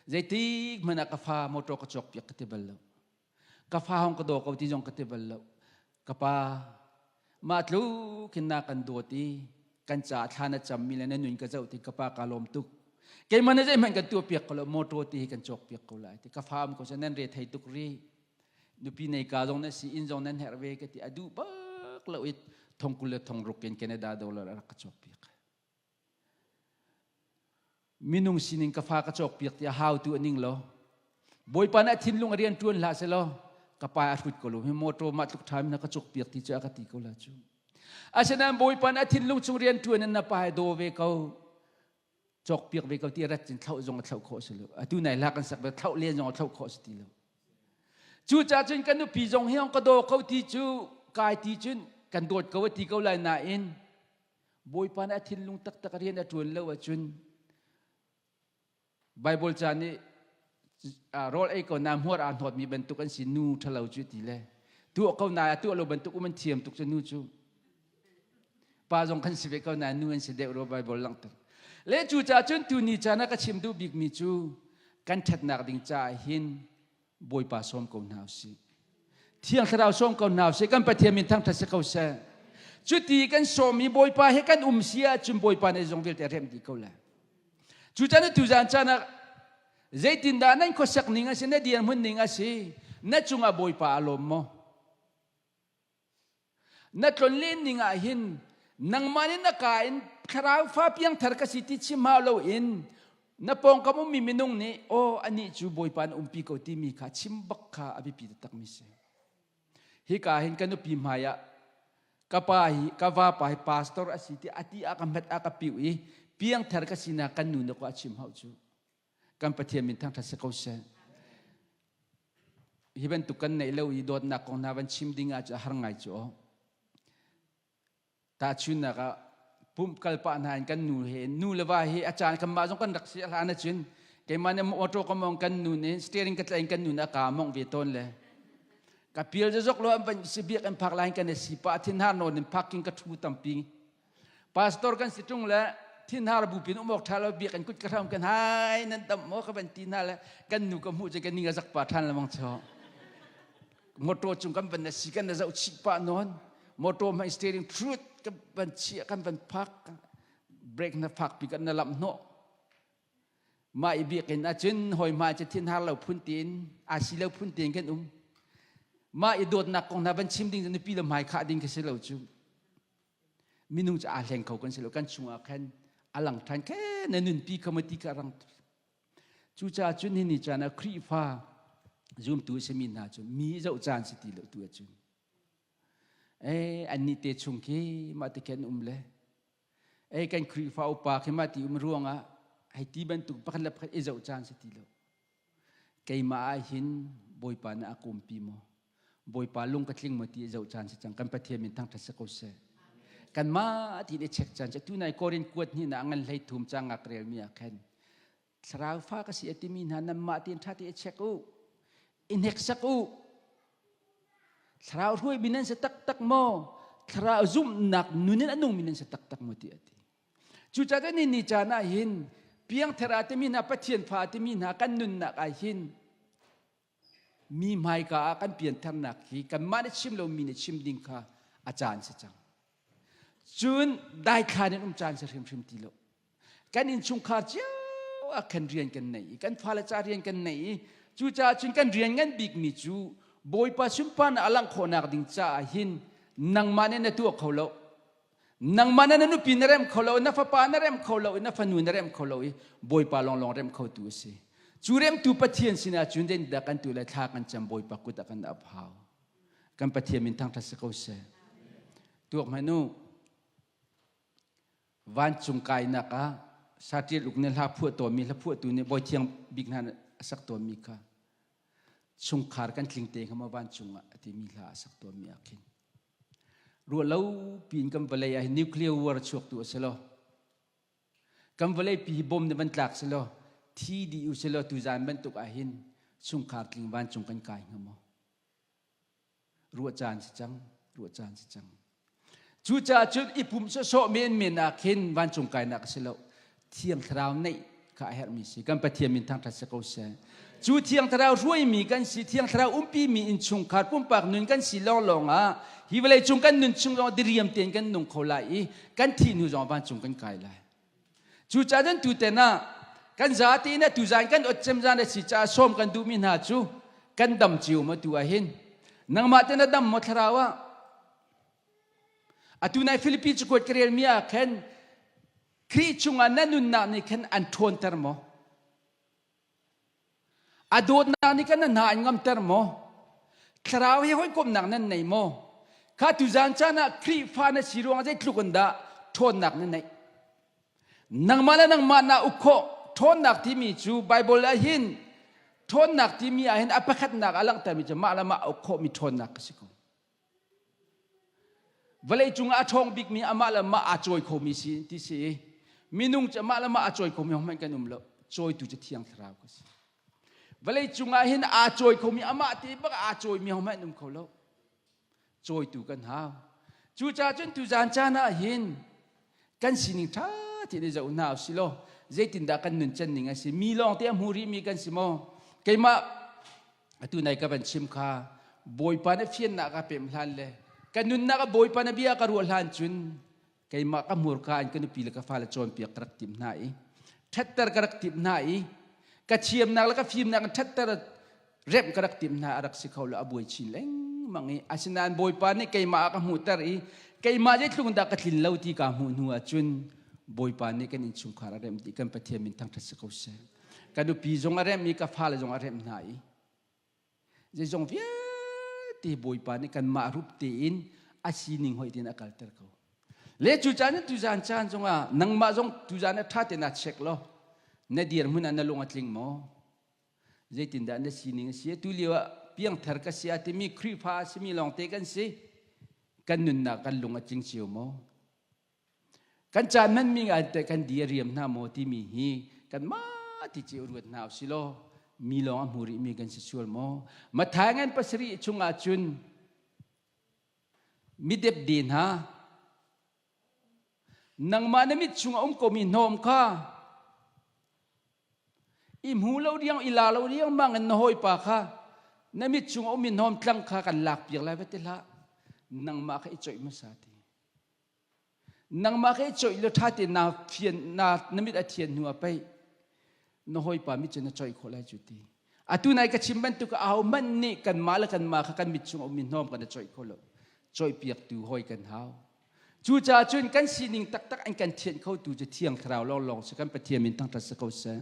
zeitik hmanh ah ka fa motor ka cawk piak ka ti bal lo Ka fa hong ka daw ko ti zong ka ti bal lo. Ka pa, mah tluk hin na kan dawt i kan caah thla na cammi le na nun ka zoh ti ka pa ka lawm tuk. Keimah na zeihmanh kan tuah piak ko lo, motor ti hi kan cawk piak ko lai ti. Ka fa um ko seh nan re thei tuk ri. Nupi nei ka zong na si, inn zong nan herh ve ka ti. A duh bak lo i thong 20 le thong ruk in Canada dollar a rak ka cawk piak. Minung sining ka fa ka cawkpiak tiah hautu a ning lo. Bawipa nih a thinlung a rian ṭuan hlah selaw ka pa a hrut ko lo. Hi motor mah tluk ṭha na ka cawkpiak ti cu a ka ti ko la cu. Asinain Bawipa nih a thinlung chung rian ṭuan in na pa he daw ve ko cawkpiak ve ko ti rat cun thlauh zong a thlauh khawh si lo. Atu nai hla kan sak ve thlauh len zong a thlauh khawh si ti lo. Cucaah cun kan nupi zong hi ka daw ko ti cu kai ti cun kan dawt ko a ti ko lai nain Bawipa nih a thinlung taktak rian a ṭuan lo ahcun Baibal ca nih rawl ei ko na hmuar aa hnawtmi bantuk an si nu ṭhalo cu ti le tuah ko na a tuah lo bantuk um an thiam tuk cu nu cu pa zong kan si ve ko na nu an si deuh ro Baibal langhter le cu caah cun tuni caan ah ka chim duh bikmi cu kan ṭhatnak ding caah hin Bawipa sawm ko hna usih. Thiang Thlarau sawm ko hna usih. Kan Pathian min thangṭhat si ko seh. Cuti kan sawm i Bawipa he kan um si ahcun Bawipa nih zong vialte a remh dih ko lai. Cucan tuzaan caan ah zeitindah nan khuasak ning a si, na dirhmun ning a si, na cungah Bawipa a lawm maw? Na tlonlen ning ah hin nangmah nih na ka in thlarau fa piangthar ka si ti chim hau loin na pawngkam ummi minung nih aw anih cu Bawipa na umpi ko timi kha chim bak kha a biapi taktakmi si. Hika hin ka nupi hmai ah ka pa hi ka vapa hi pastor a si ti ati a ka hmet a ka piu i piangthar ka sinak kan nu na ko a chim hau cu. Kan Pathian min thangṭhat si ko seh. Hi bantuk kan neih lo i dawtnak kong hna van chim ding ah cu a har ngai cu aw. Tahchunnak ah pumh kal pah hna in kan nu he nu le va hi a caan kan mah zong kan rak si a hlan ahcun keimah nih motor ka mong kan nu nih steering ka tlaih in kan nu nih a ka mong ve tawn le ka pial zok lo an van si biak an phak lai kan si pa thinhar nawn in parking ka thu tampi Pastor kan si ṭung le thinhar bu pin um awk ṭha lo biak an kut ka hram kan hai nan dam maw ka van ti hna le kan nu ka hmuh cu kan ning a zak pa ṭhan lemang cho motor cung kan van na si kan na zoh chih pah nawn motor hmai steering truth kan van chia kan van phak brake na phak pi kan na lamh hnawh mah i biakinn ahcun hawi hmai cu thinhar lo phun tiin aa si lo phun tiin kan um mah i dawtnak kong hna van chim ding cu nupi le hmai khah ding ka si lo cu Minung cu aa hleng kho kan si lo. Kan chungah khan a lang ṭhan khe na nunpi kha maw ti kha rang. Cucaah cun hi ni caan ah Khrihfa zumtu a simi hna cu mi zoh caan si ti lo tu ahcun. Eh annih te chung khi mah ti khin um le ei kan Khrihfa upa khi mah ti um ruangah hei ti bantuk pakhat le pakhat i zoh caan si ti lo. Keimah ah hin Bawipa nih a kumpi maw? Bawipa lung ka tling maw ti i zoh caan si cang. Kan Pathian min thangṭhat si ko seh. Kanmah ti i check caan si. Tu nai Korin kuat hnih na ngan hlei thum cang ngak relmi ah khan thlarau fa ka si a timi hna nanmah tein ṭha te i check u. I hneksak u. Thlarau hruaimi nan si taktak maw? Thlarau zumhnak nun in a nungmi nan si taktak maw ti a ti. Cucaah ni ni caan ah hin piangthar ah timi hna Pathian fa timi hna kan nunnak ah hin mi hmaika ah kan piantharnak hi kanmah nih chim lo mi nih chim ding kha a caan si cang. Cun daithlan in um caan si hrimhrim ti lo. Kan innchungkhar cio ah khan rian kan nei i kan fale ca rian kan nei i cucaah cun kan rian ngan bikmi cu Bawipa sunparnak a langh khawhnak ding caah hin nangmah nih na tuah kho lo. Nangmah na nupi na rem kho lo, na fapa na rem kho lo, na fanu na rem kho lo i Bawipa lawnglawng rem khotu a si. Cu remtu Pathian sinah cun dah kan tu le thla kan cam Bawipa kut ah kan ap hau. Kan Pathian min thangṭhat si ko seh. Tuak hmanh u. Vancung kainak ah saṭil uk nih hla phuah tawnmi hla phuahtu nih Bawi Thiang Bik hna a sak tawnmi kha chungkhar kan tling te kha maw vancung ah a timi hla a sak tawnmi ah khin ruah lo piin kan vawlei ah hin nuclear war chuak tu a si lo kan vawlei pi hi bom nih van tlak si law thi dih u si law tuzan bantuk ah hin chungkhar tling vancung kan kai hnga maw Ruah caan si cang, ruah caan si cang. Cucaah cun i pumh sawsawh menmen ah khin vancung kainak a si lo. Thiang Thlarau neih kha a herhmi si. Kan Pathian min thangṭhat si ko seh. Cu Thiang Thlarau hruaimi kan si, Thiang Thlarau umpimi innchungkhar pumpak nun kan si lawnglawng ah hi vawlei cung kan nun chung zong diriam tein kan nung kho lai i kan thih hnu zong vancung kan kai lai. Cucaah cun tuten ah kan zate in tuzan kan ot cem zan a si caah sawm kan duhmi hna cu kan dam cio maw tu ah hin nangmah te na dam maw thlarau ah atu nai Philippi cakuat ka relmi ah khan Khrih chungah na nunnak nih khan an ṭhawnter maw A dawtnak nih kan hna an ngamter maw? Thlarau he hawikomhnak nan nei maw? Kha tuzan caan ah Khrihfa na si ruangah zeitluk in dah ṭhawnnak na neih? Nangmah le nangmah naa uk khawh. Ṭhawnnak timi cu Baibal ah hin ṭhawnnak timi ah hin a pakhatnak a langhtermi cu mah le mah uk khawhmi ṭhawnnak a si ko. Vawleicung ah a ṭhawng bikmi amah le mah aa cawi khomi si ti si i minung cu amah le mah aa cawi khomi hmanh kan um lo. Cawitu cu Thiang Thlarau ka si. Vawleicung ah hin aa cawi khomi amah te bak aa cawimi hmanh um kho lo. Cawitu kan hau. Cucaah cun tuzan caan ah hin kan sining ṭha tein i zoh hna usih law zeitindah kan nun can ning a si mi lawng te a hmu rihmi kan si maw keimah atu nai ka van chim kha bawipa na fiannak ka pem hlan le ka nunnak a bawipa na bia ka ruah hlan cun keimah ka hmurka in ka nupi le ka fale cawnpiak ka rak tim hna i ṭhatter ka rak tim hna i ka thiamnak le ka fimnak in ṭhatter remh ka rak timh hna a rak si kho lo a buai chin lengmang i asinain bawipa nih keimah a ka hmuhter i keimah zeitluk dah ka tlin lo ti kaa hmuh hnu ahcun bawipa nih kan innchungkhar a remh dih kan Pathian min thangṭhat si ko seh ka nupi zong a remh i ka fale zong a remh hna i zeizong vialte bawipa nih kanmah rup tein a sining hoih tein a kalter ko le cu caan tuzan caan zongah nangmah zong tuzan ah ṭha tein naa check law na dirhmun ah na lung a tling maw Zeitindah na sining a si? Atu lio ah piangthar ka si a timi Khrihfa a simi lawngte kan si. Kan nunnak kan lung a tling cio maw? Kan caan hmanmi ngai teh kan di a riam hna maw timi hi kanmah ti cio ruat hna usih law mi lawng a hmu rihmi kan si sual maw? Matthai ngan pasarih chungah cun midepde hna nangmah na mit chungah um komi hnawm kha I hmu lo riang i la lo riangmang in na hawipa kha na mit chung a ummi hnawm tlang kha kan lakpiak lai va ti hlah. Nangmah kha i coih hmasa ti. Nangmah kha i coih lo ṭha tein naa fian na na mit a thian hnu ah pei na hawipa mit cu na coih khawh lai cu ti. Atu nai ka chim bantuk aho hmanh nih kanmah le kanmah kha kan mit chung a ummi hnawm kan i coih kho lo. Coihpiaktu hawi kan hau. Cucaah cun kan sining taktak an kan thianh khotu cu Thiang Thlarau lawnglawng si kan Pathian min thangṭhat si ko seh.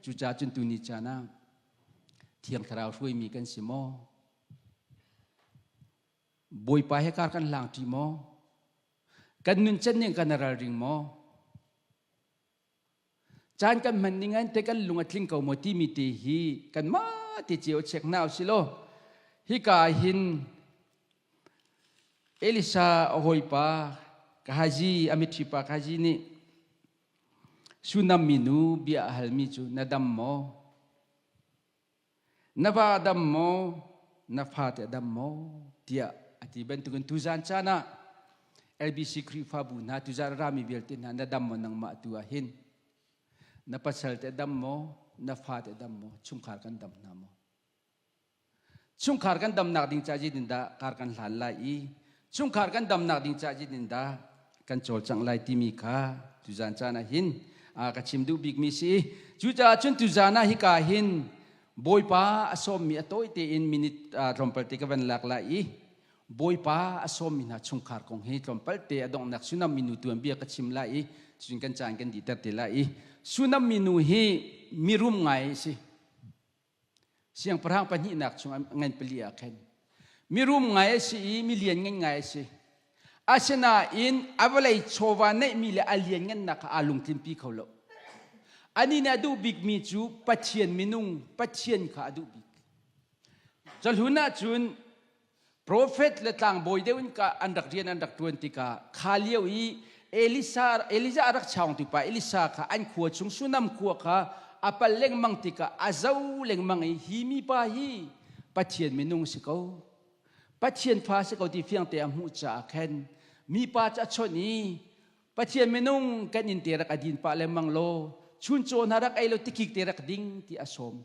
Cucaah cun tuni caan ah Thiang Thlarau hruaimi kan si maw? Bawipa he kar kan hlang ṭi maw? Kan nuncan ning kan ralring maw? Caan kan hman ning an te kan lung a tling ko maw timi te hi kanmah te cio check hna usih law hika hin Elisa a hawipa Gehazi a mitthli pa Gehazi nih Sunam minu bia a halmi cu na dam maw? Na va a dam maw? Na fate a dam maw? tiah a ti bantukin tuzan caan ah LBC Khrihfabu hna tuzan a rami vialte hna na dam maw nangmah tu ah hin? Na pasal te a dam maw? Na fate a dam maw? Chungkhar kan dam hna maw? Chungkhar kan damnak ding ca zeitindah kar kan hlan lai i chungkhar kan damnak ding ca zeitindah kan cawlcangh lai timi kha tuzan caan ah hin ka chim duh bikmi si. Cucaah cun tuzan ah hika hin Bawipa a sawmmi a tawi tein minute tlawmpal te ka van lak lai i Bawipa a sawmmi hna chungkhar kong hi tlawmpal te a donghnak Sunam minu tuanbia ka chim lai i cun kan caan kan dihter te lai i Sunam minu hi mirum ngai a si. Siangpahrang pahnihnak chung ngan pali ah khan mirum ngai a si i milian ngan ngai a si. Asinain a vawlei chawva neihmi le a lianngannak kha aa lungtlinpi kho lo. Anih nih a duh bikmi cu Pathian minung Pathian kha a duh bik. Cahlun ahcun Profet le tlangbawi deuh in an rak rian an rak ṭuan tikah kha lio i Elisa Elijah a rak chaungtu pa Elisa kha an khua chung Sunam khua kha a pal lengmang tikah a zo lengmang i hi mipa hi Pathian minung si ko Pathian fa si ko ti fiangte a hmuh caah khan mipa cu a chawnh i Pathian minung kan inn te rak a din pah lengmang law chuncaw hna rak ei lo tikik te rak ding ti a sawm.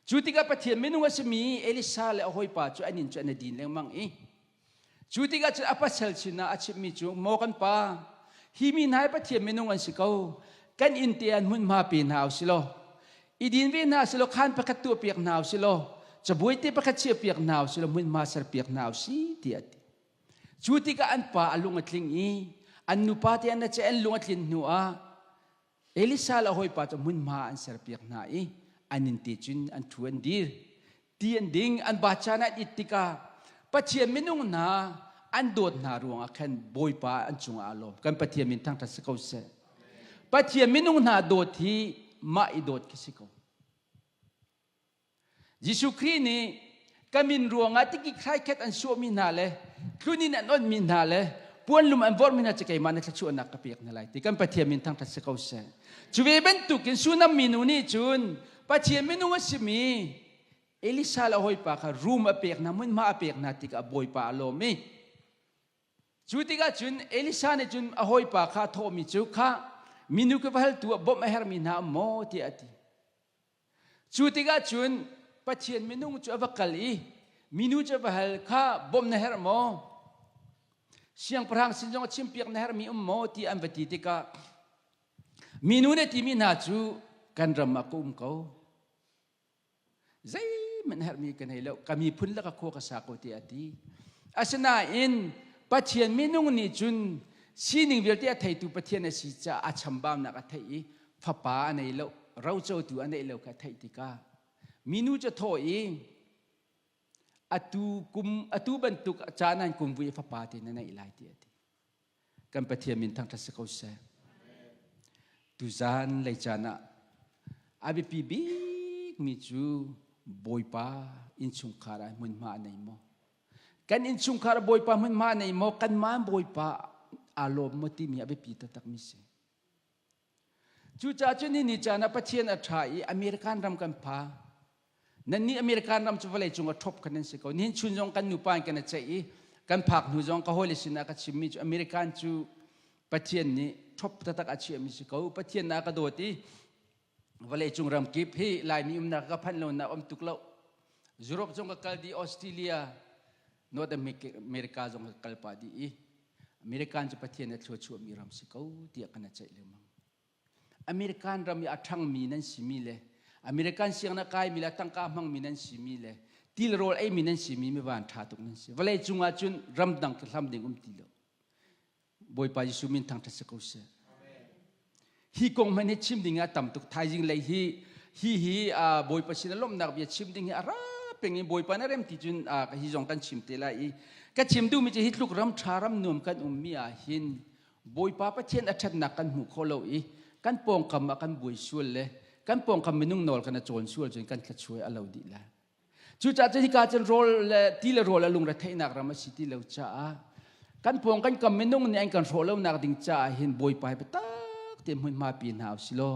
Cu tikah Pathian minung a simi Elisa le a hawipa cu an inn cu an i din lengmang i cu tikah cun a pasal sinah a chimhmi cu maw kan pa hi mi hna hi Pathian minung an si ko kan inn te an hmunhma pe hna u si law i din ve hna si law khaan pakhat tuahpiak hna u si law cabuai te pakhat chiahpiak hna u si law hmunhma serpiak hna u si tiah a ti. Cu tikah an pa a lung a tling i an nupa te an an lung a tlin hnu ah Elisa le a hawipa cu hmunhma an serpiak hna i an inn te cun an ṭhu an dir. Ti an ding, an ba caan an it tikah Pathian minung hna an dawt hna ruangah khan Bawipa an cungah aa lawm. Kan Pathian min thangṭhat si ko seh. Pathian minung hna dawt hi mah i dawt khi si ko. Jesuh Khrih nih ka min ruangah tikik hraikhat an suahmi hna le tlun an onhmi hna le puanlum an vorhmi hna cu keimah na thluachuahnak ka pek hna lai ti kan Pathian min thangṭhat si ko seh. Cu ve bantukin Sunam minu nih cun Pathian minung a simi Elisa le a hawipa kha rum a pek hna hmunhma a pek hna tikah Bawipa a lawm i Cu tikah cun Elisa nih cun a hawipa kha a thawhmi cu kha minu ka va haltu ah bawmh a herhmi hna um maw tiah a ti. Cu tikah cun Pathian minung cu a va kal i minu cu a va hal kha bawmh na herh maw? Siangpahrang sin zong a chimpiak na herhmi um maw ti an va ti tikah minu nih a timi hna cu kan ram ah ka um ko. Zeihmanh herhmi ka nei lo. Ka miphun le ka khua ka sa ko tiah a ti. Asinain Pathian minung nih cun sining vialte a theitu Pathian a si caah a chambaunak a theih i fapa a nei lo, rocotu a neih lo kha a theih tikah minu cu a thawh i atu kum atu bantuk caan an kum vui fapa te na neih lai tiah a ti. Kan Pathian min thangṭhat si ko seh. Tuzan lei caan ah a biapi bikmi cu Bawipa innchungkhar ah hmunhma a nei maw? Kan innchungkhar ah Bawipa hmunhma a nei maw? Kanmah Bawipa aa lawm maw timi a biapi taktakmi si. Cucaah cun ni caan ah Pathian a ṭha i American ram kan pha. Nannih American ram cu vawlei cung a ṭhop khan nan si ko. Nihin chun zong kan nupa in kan i ceih i kan phak hnu zong ka hawile sinah ka chimmi cu American cu Pathian nih ṭhop taktak a chiahmi si ko. Pathian na ka dawt i vawlei cung ram kip hi Laimi umnak ka phanh lonak um tuk lo. Europe zong ka kal dih, Australia, North America zong ka kal pah dih i American cu Pathian a thluachuahmi ram si ko tiah kan ceih lengmang. American ram i a ṭhangmi nan simi le American sianginn a kaimi le tangka hmangmi nan simi le tilrawl eimi nan simi mi van ṭha tuk nan si. Vawlei cungah cun ramdang khi hlam ding um ti lo. Bawipa Jesuh min thangṭhat si ko seh. Hi kong hmanh hi chim ding ah tam tuk. Thaizing lei hi hi hi Bawipa sin a lawmhnak bia chim ding hi a rap. peng i Bawipa na rem ti cun hi zong kan chim te lai i ka chim duhmi cu hi tluk ram ṭha ram nuam kan ummi ah hin Bawipa Pathian a ṭhatnak kan hmu kho lo i kan pawngkam ah kan buai sual le kan pawngkam minung nawl kan a cawn sual cun kan thlachuai a lo dih lai. Cucaah cun hika cun rawl le ti le rawl a lungre theihnak ram a si ti lo caah kan pawng kan kam minung nih an kan hrawh lonak ding caah hin Bawipa hi biatak te hmunhma pi hna usih law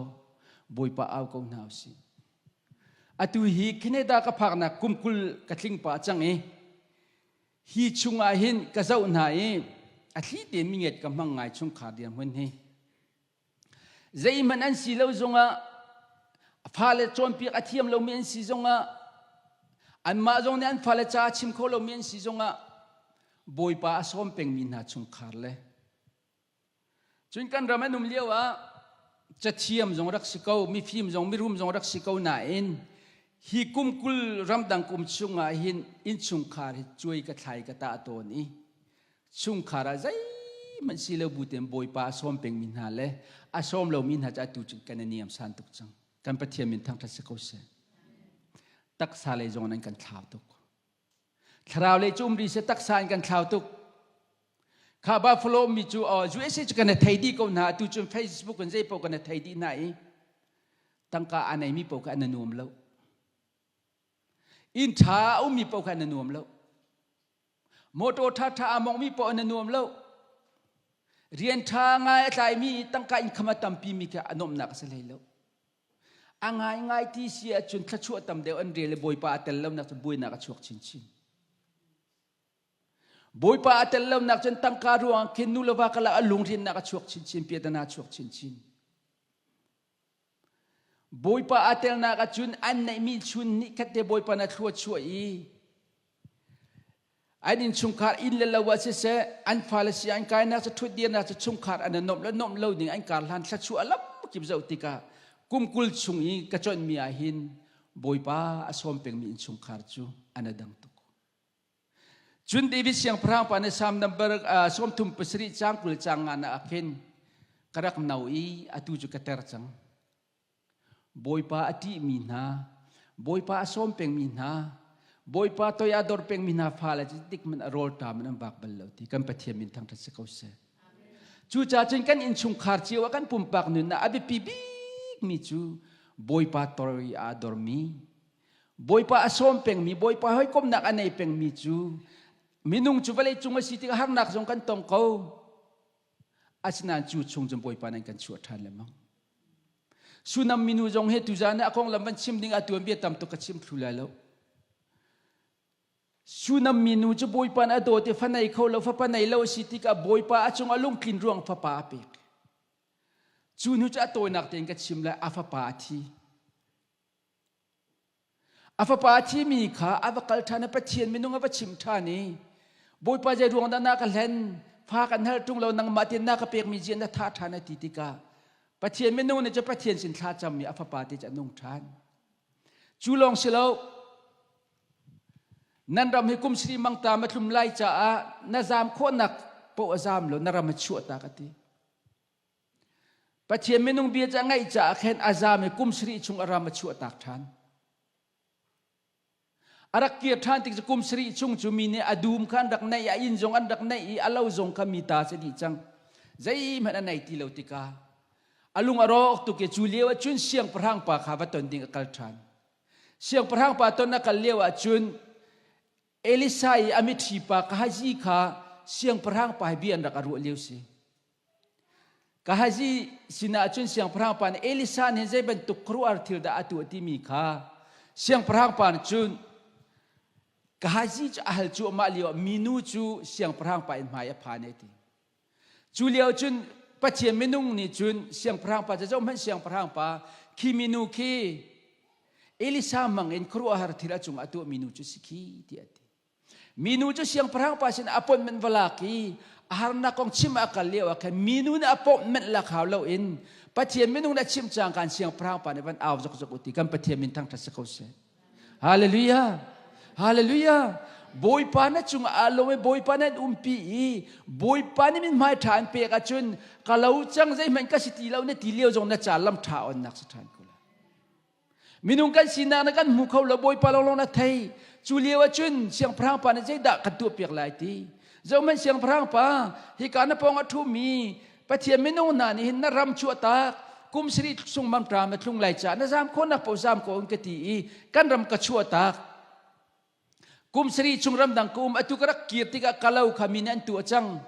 Bawipa au ko hna usih. Atu hi Canada ka phaknak kum 20 ka tling pah cang i hi chungah hin ka zoh hna i a thli tein minget ka hmang ngai chungkhar dirhmun hi. Zeihmanh an si lo zongah fale cawnpiak a thiam lomi an si zongah anmah zong nih an fale ca a chim kho lomi an si zongah Bawipa a sawm pengmi hna chungkhar le cun kan ram an um lio ah cathiam zong rak si ko mifim zong mirum zong rak si ko nain hi kum 20 ramdang kum chungah hin innchungkhar hi cuai ka thlai ka tah tawn i Chungkhar ah zeihmanh si lo bu tein Bawipa a sawm pengmi hna le a sawm lomi hna cu atu cu kan i niam san tuk cang. Kan Pathian min thangṭhat si ko seh. Taksa lei zong in an kan thlau tuk. Thlarau lei cu um rih seh taksa in kan thlau tuk. Kha Buffalo mi cu USA cu kan i thei dih ko hna atu cun Facebook in zei paoh kan i thei dih hna i tangka a neimi paoh kha an i nuam lo. Inn ṭha a ummi paoh kha an i nuam lo. Motor ṭhaṭha aa mawngmi paoh an i nuam lo. Rian ṭha ngai a tlaimi tangka income a tampimi kha a nuamhnak a si hlei lo. A ngaingai ti si ahcun thluachuah tam deuh an rel i Bawipa a tel lonak cu buainak a chuak chinchin. Bawipa a tel lonak cun tangka ruangah khin nu le va karlak a lungrinnak a chuak chinchin, piatana a chuak chinchin. Bawipa aa telnak ahcun an neihmi chun nih khat te Bawipa na thlua chuah i an innchungkhar inn le lo ah siseh an fale si an kainak cu ṭhutdirnak cu chungkhar an i nuamh le nuamh lo ding an kar hlan thluachuah lam kip zoh tikah kum 20 chung i ka cawnmi ah hin Bawipa a sawm pengmi innchungkhar cu an a dang tuk. Cun David siangpahrang pa nih Salm number 37 caang 20 caang nga ah khin ka rak no i atu cu ka ter cang. Bawipa a ṭihmi hna, Bawipa a sawm pengmi hna, Bawipa toi a dor pengmi hna fale cu dik man a rawl ṭam in an vak bal lo ti kan Pathian min thangṭhat si ko seh. Cucaah cun kan innchungkhar cio ah kan pumpak nun ah a biapi bikmi cu Bawipa toi a dormi Bawipa a sawm pengmi, Bawipa hawikomhnak a nei pengmi cu minung cu vawlei cung a si tikah harnak zong kan tong ko. Asinain cu chung cun Bawipa nan kan chuah ṭhan lengmang. Sunam minu zong he tuzan ah a konglam van chim ding ah tuanbia tam tuk ka chim thlu lai lo. Sunam minu cu Bawipa a dawt i fa nei kho lo, fapa nei lo a si tikah Bawipa a cung a lungtlin ruang fapa a pek. Cu hnu cu a tawinak tein ka chim lai, a fapa a thi. A fapa a thimi kha a va kal ṭhan i Pathian minung a va chim ṭhan i Bawipa zei ruang dah na ka hlen fa kan hal ṭung lo nangmah tein na ka pekmi zian na thah ṭhan a ti tikah Pathian minung nih cun Pathian sin thla cammi a fapa te cu a nung ṭhan. Cu lawng si lo nan ram hi kum sri mangtam a tlum lai caah na zaam khawhnak paoh a zaam lo na ram a chuah ta ka ti. Pathian minung bia cu a ngaih caah khin a zam i kum sarih chung a ram a chuahtak ṭhan. A rak kir ṭhan tik cu kum sarih chung cu mi nih a dum kha an rak neih, a inn zong an rak neih i a lo zong kha mi ta si dih cang. Zeihmanh a nei ti lo tikah a lung a rawk tuk i cu lio ah cun siangpahrang pa kha va ton ding a kal ṭhan. Siangpahrang pa ton a kal lio ah cun Elisa i a mitthli pa Gehazi kha siangpahrang pa he bia an rak a ruah lio si. Gehazi sinah cun siangpahrang pa nih Elisa nih zei bantuk khuaruahhar thil dah a tuah timi kha siangpahrang pa nih cun Gehazi cu a hal cuahmah lio ah minu cu siangpahrang pa in hmai a phan ai ti. Cu lio cun Pathian minung nih cun siangpahrang pa cu zohhmanh siangpahrang pa khi minu khi Elisa mang in khuaruahhar thil a cungah a tuah minu cu si khi tiah a ti. Minu cu siangpahrang pa sin appointment va lak i a harnak kong chim a kal lio ah khan minu nih appointment lak hau loin Pathian minung nih a chim cang kan siangpahrang pa nih van au zokzok u ti kan Pathian min thangṭhat si ko seh. Hallelujah. Hallelujah. Bawipa na cungah aa lawm i Bawipa na umpi i Bawipa nih min hmai ṭha an pek ahcun ka lo cang zeihmanh ka si ti lo na ti lio zong na ca lam ṭha onnak si ṭhan ko lai. Minung kan sinak na kan hmu kho lo Bawipa lawnglawng na thei. Cu lio ahcun siangpahrang pa nih zeidah kan tuahpiak lai ti. Zohhmanh siangpahrang pa, hika na pawng a ṭhumi Pathian minung hna nih hin na ram chuahtak kum sarih sung mamṭam na tlung lai caah na zam khawhnak paoh zam ko in ka ti i kan ram ka chuahtak. Kum sarih chung ramdang ka um atu ka rak kir tikah ka lo kha mi nih an tuah cang.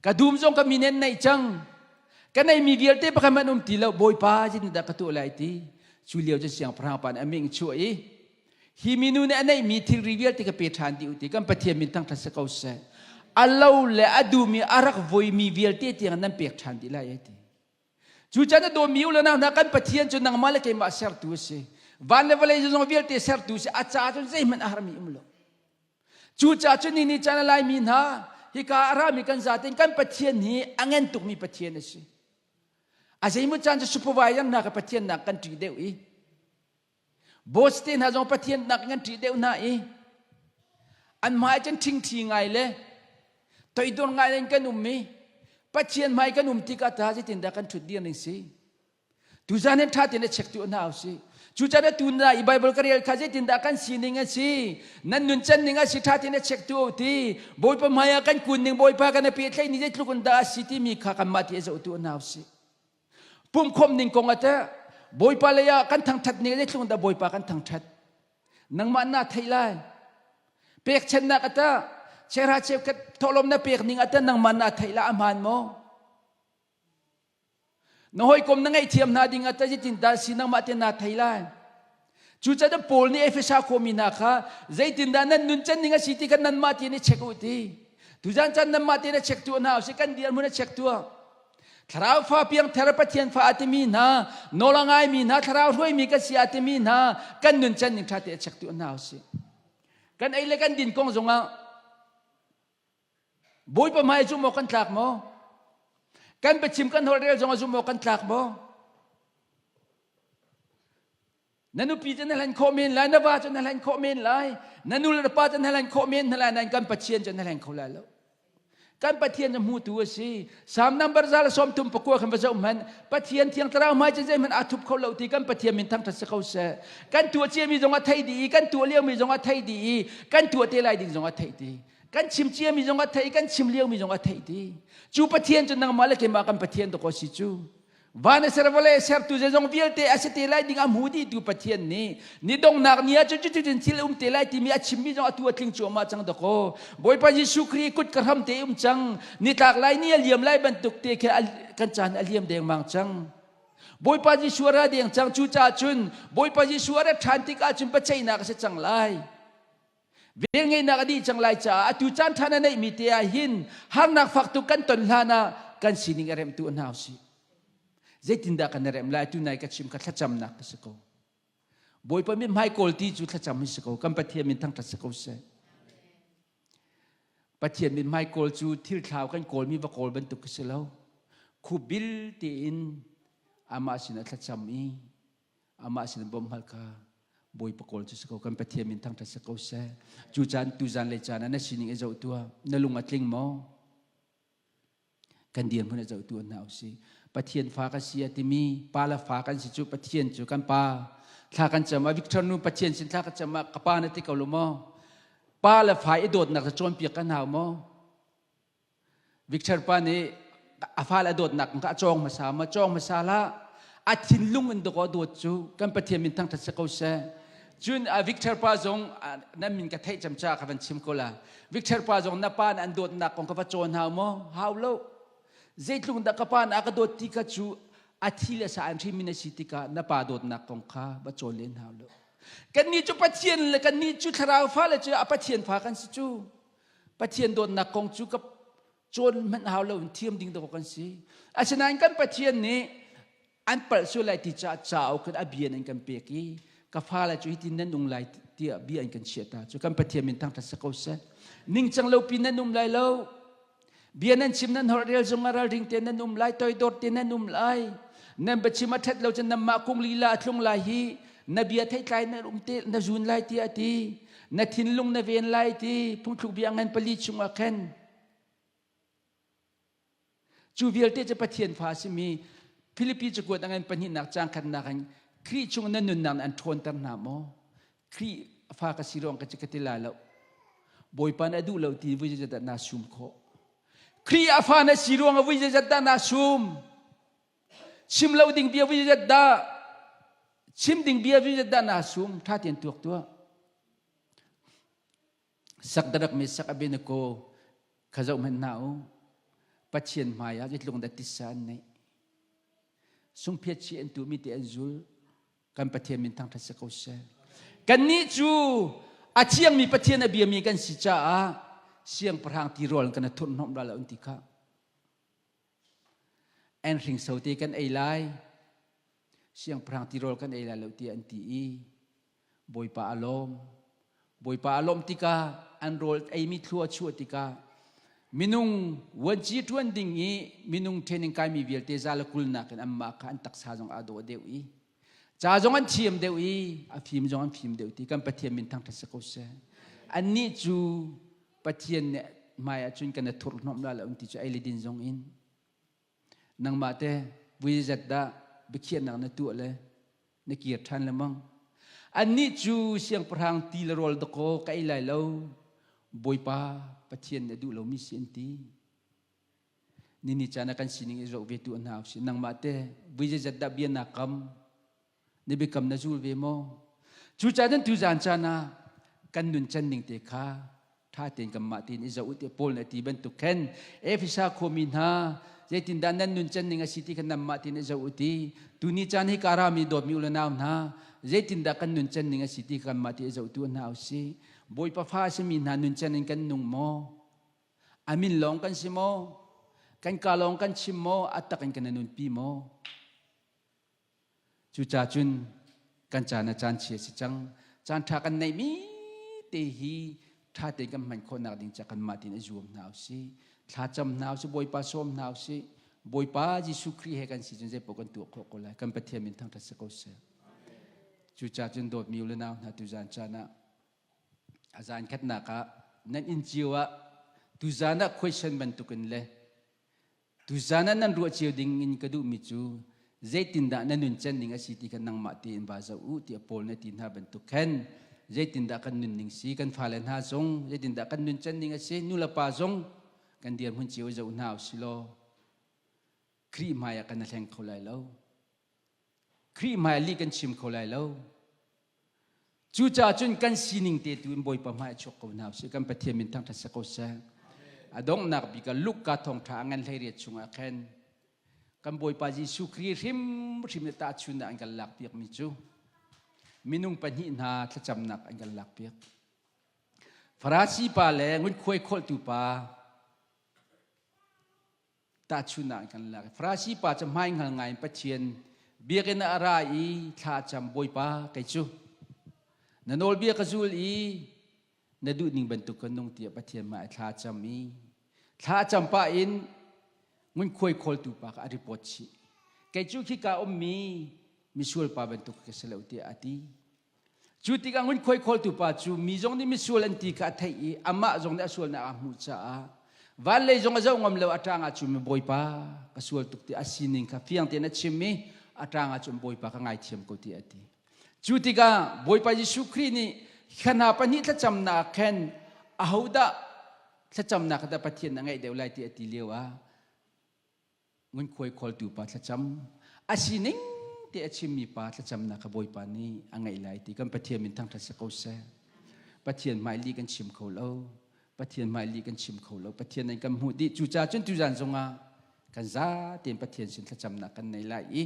Ka dum zong ka mi nih an neih cang. Ka neihmi vialte pakhat hmanh um ti lo Bawipa zeitindah ka tuah lai ti. Cu lio cu siangpahrang pa nih a ming chuah i hi minu nih a neihmi thilri vialte ka pe ṭhan dih u ti kan Pathian min thangṭhat si ko seh. A lo le a dum i a rak voimi vialte tiang nan pek ṭhan dih lai ai ti. Cucan a dawmi u le nau hna kan Pathian cu nangmah le keimah sertu a si. Van le vawlei zong vialte sertu a si. A caah cun zeihmanh a harmi um lo. Cucaah cun ni ni caan a laimi hna hika a rami kan zaten kan Pathian hi a ngen tukmi Pathian a si. A zeimaw caan cu supervisor hna ka Pathian nak kan ṭih deuh i Boss te hna zong Pathian nak kan ṭih deuh hna i an hmai cun ṭhingṭhi ngai le toidor ngai in kan um i Pathian hmai kan um tikah ta zeitindah kan ṭhut dir ning si tuzan hin ṭha tein a check tu hna usih cucaah tu na i Bible ka rel kha zeitindah kan sining a si nan nun can ning a si ṭha tein a check tu ti Bawipa hmai ah kan kun ning Bawipa kan a pehtlaih ni zeitluk in dah a si timi kha kanmah ti a zoh tu hna usih Pumkhawm ning kong ah teh Bawipa lei ah kan thangṭhat ning zeitluk dah Bawipa kan thangṭhat. Nangmah na theih lai. Pekchannak ata chera cheukhat thawhlawm na pek ning ata nangmah na theih la a hmaan maw? Na hawikom na ngaihthiam hna ding ata zeitin dah si nangmah te na thei lai. Cucaah Paul nih Efesa khuami hna kha zeitindah nan nun can ning a si ti kha nanmah tein i check u ti. Tuzan caan nanmah tein a check tu hna usih kan dirhmun a check tu. Thlarau fa piangthar Pathian fa a timi hna, nawl a ngaimi hna, thlarau hruaimi kan si a timi hna, kan nun can ning ṭha te a check tu hna usih. Kan ei le kan din kong zongah Bawipa hmai zumh awk kan tlak maw? Kan biachim kan holh rel zongah zumh awk kan tlak maw? Na nupi cu na hlen khawh men lai, na va cu na hlen khawh men lai, na nu le na pa cu na hlen khawh men hna lai, nain kan Pathian cu na hleng kho lai lo. Kan Pathian cu hmutu a si. Salm number 139 khan va zoh hmanh. Pathian thiang thlarau hmai cu zeihmanh aa thup kho lo ti kan Pathian min thangṭhat si ko seh. Kan tuah ciami zong a theih dih i kan tuah liomi zong a theih dih i kan tuah te lai ding zong a theih dih. Kan chim ciami zong a theih kan chim liomi zong a theih dih. Cu Pathian cu nangmah le keimah kan Pathian dawkaw si cu. Van a ser vawlei a sertu zeizong vialte a si te lai ding a hmu dihtu Pathian nih ni donghnak ni ah cun cuticun thil um te lai timi a chimmi zong atu a tling cuahmah cang dakaw. Bawipa Jesuh Khrih kut ka hram te um cang. Nitlak lai ni a liam lai bantuk te khi kan caan a liam dengmang cang. Bawipa Jesuh a ra deng cang. Cucaah cun Bawipa Jesuh a rat ṭhan tikah cun biaceihnak a si cang lai. Velngeihnak a dih cang lai caah atu caan ṭha na neihmi te ah hin harnak fak tuk kan ton hlan ah kan sining a remtu hna usih. Zeitindah kan i remh lai? Tu nai ka chim kha thlacamnak ka si ko. Bawipa min hmai kawl ti cu thlacam hi si ko. Kan Pathian min thangṭhat si ko seh. Pathian min hmai kawl cu thil thlau kan kawlmi va kawl bantuk ka si lo. Khubil tein amah sinah thlacam i amah sin bawmh hal kha Bawipa kawl cu si ko kan Pathian min thangṭhat si ko seh. Cu caan tu zan le caan ah na sining i zoh tuah na lung a tling maw? Kan dirhmun a zoh tu hna usih. Pathian fa ka si a timi pa le fa kan si cu Pathian cu kan pa thla kan cam ah Victor nu Pathian sin thla ka cam ah ka pa na ti ko lo maw? Pa le fa i dawtnak cu cawnpiak kan hau maw? Victor pa nih a fale a dawtnak kha a cawng hmasa ma cawng hmasa hlah a thinlung in dawk a dawt cu kan Pathian min thangṭhat si ko seh cun Victor pa zong nan min ka theih camca ka van chim ko la Victor pa zong na pa an dawtnak kong ka va cawn hau maw hau lo zeitlung dah ka pa na ka dawt ti kha cu a thi le sa an hrim in a si tikah na pa dawtnak kong kha va cawn len hau lo kannih cu Pathian le kannih cu thlarau fale cu a Pathian fa kan si cu Pathian dawtnak kong cu ka cawn hmanh hau lo in thiam ding dawk kan si. Asinain kan Pathian nih an palh sual lai ti caah cauk in a bia nan kan pek i ka fale cu hitin nan nung lai tiah bia an kan chiah ta cu kan Pathian min thangṭhat si ko seh. Ningcang lo pi nan um lai lo. Bia nan chim nan holh rel zong ah ralring te nan um lai, toidor te nan um lai. Nan biachim a ṭhat lo cun nanmah kung lila a tlung lai hi na bia theitlai na um te na zun lai tiah a ti. Na thinlung na ven lai ti phungthluk bia ngan pali chungah khan. Cu vialte cu Pathian fa a simi Filipi cakuat a ngan pahnihnak caang khatnak in. Khrih chung nan nunnak nih an ṭhawnter hna maw? Khrih fa ka si ruang ka ci ka ti lai lo. Bawipa nih a duh lo ti vui zeizat dah naa sum khawh? Khrih a fa na si ruang ah vui zeizat dah naa sum? Chim lo ding bia vui zeizat dah chim ding bia vui zeizat dah naa sum? Ṭha tein tuak tuah. Sak darak mi sak Abednego kha zoh hmanh hna u. Pathian hmai ah zeitluk dah titsa an neih. Sungphiat chi an tuhmi te an zul. Kan Pathian min thangṭhat si ko seh. Kannih cu a thiangmi Pathian a biami kan si caah siangpahrang tirawl kan thurhhnawmh ral lo an ti kha. An hringso te kan ei lai. Siangpahrang tirawl kan ei lai lo tiah an ti i Bawipa a lawm. Bawipa a lawmh tikah an rawl eimi thlua a chuah tikah minung vuanci ṭuan ding i minung training kaimi vialte za le 20 nakin anmah kha an taksa zong aa dawh deuh i ca zong an thiam deuh i a fim zong an fim deuh ti kan Pathian min thangṭhat si ko seh. Annih cu Pathian nih hmai ahcun kan i thurhhnawmh la lo ti cu ei le din zong in Nangmah teh vui zeizat dah biakhiahnak na tuah le na kir ṭhan lengmang? Annih cu siangpahrang ti le rawl dakaw ka ei lai lo, Bawipa Pathian nih a duh lomi si an ti. Nini caan ah kan sining i zoh ve tu hna usih. Nangmah teh vui zeizat dah bia naa kam? Na biakam na zul ve maw? Cucaah nan tuzaan caan ah kan nun can ning te kha ṭha tein kanmah tein i zoh u tiah Paul nih a ti bantuk khan Efesa khuami hna zeitindah nan nun can ning a si ti kha nanmah tein i zoh u ti. Tuni caan hi karami dawtmi u le nau hna zeitindah kan nun can ning a si ti kha kanmah tein i zoh tu hna u sih. Bawipa fa a simi hna nun can in kan nung maw? A min lawng kan si maw? Kan ka lawng kan chim maw? A tak in kan nunpi maw? Cucaah cun kan caan a caan chia si cang. Caan ṭha kan neihmi te hi ṭha tein kan hman khawhnak ding ca kanmah tein i zuam hna usih. Thlacam hna usih, Bawipa sawm hna usih. Bawipa Jesuh Khrih he kan si cun zeipaoh kan tuah khawh ko lai. Kan Pathian min thangṭhat si ko seh. Cucaah cun dawtmi u le nau hna tuzaan caan ah a zaan khatnak ah nan inn cio ah tuzaan ah question bantukin le Tuzaan ah nan ruah cio ding in ka duhmi cu zeitindah na nun can ning a si ti kha nangmah tein vaa zoh u tiah Paul nih a ti hna bantuk khan zeitindah kan nunning si kan fale hna zong zeitindah kan nun can ning a si nulepa zong kan dirhmun cio i zoh hna u si law Khrih hmai ah kan i hleng kho lai lo. Khrih hmai lih kan chim kho lai lo. Cucaah cun kan sining te tu in Bawipa hmai a chuak ko hna usih. Kan Pathian min thangṭhat si ko seh. A donghnak bik ah Luka thawngṭha a ngan 18 chungah khan kan Bawipa Jesuh Khrih hrimhrim nih tahchunnak an kan lakpiakmi cu minung pahnih hna thlacamnak an kan lakpiak. Farasi pa le ngunkhuai kholhtu pa Tahchunhnak in kan lak. Farasi pa cu hmaihngal ngai in Pathian biakinn ah a ra i thla a cam, Bawipa, kei cu na nawlbia ka zul i na duhning bantuk ka nung tiah Pathian hmai thla a cam i thla a cam pah in ngunkhuai khawltu pa kha a report chih. Kei cu khika ummi misual pa bantuk ka si lo tiah a ti. Cu tikah ngunkhuai khawltu pa cu mi zong nih misual an ti kha a theih i amah zong nih a sualnak aa hmuh caah van lei zong a zoh ngam lo. A ṭang ah cun Bawipa, ka sual tuk ti a sining kha fiang tein a chim i a ṭang ah cun Bawipa, ka ngaithiam ko tiah a ti. Cu tikah Bawipa Jesuh Khrih nih kha hna pahnih thlacamnak khan ahodah thlacamnak kha dah Pathian a ngaih deuh lai ti a ti lio ah ngunkhuai khawltu pa thlacam a sining te a chimmi pa thlacamnak kha Bawipa nih a ngaih lai ti kan Pathian min thangṭhat si ko seh. Pathian hmaili kan chim kho lo. Pathian hmaili kan chim kho lo. Pathian an kan hmuh dih. Cucaah cun tuzan zongah kan za tein Pathian sin thlacamnak kan nei lai i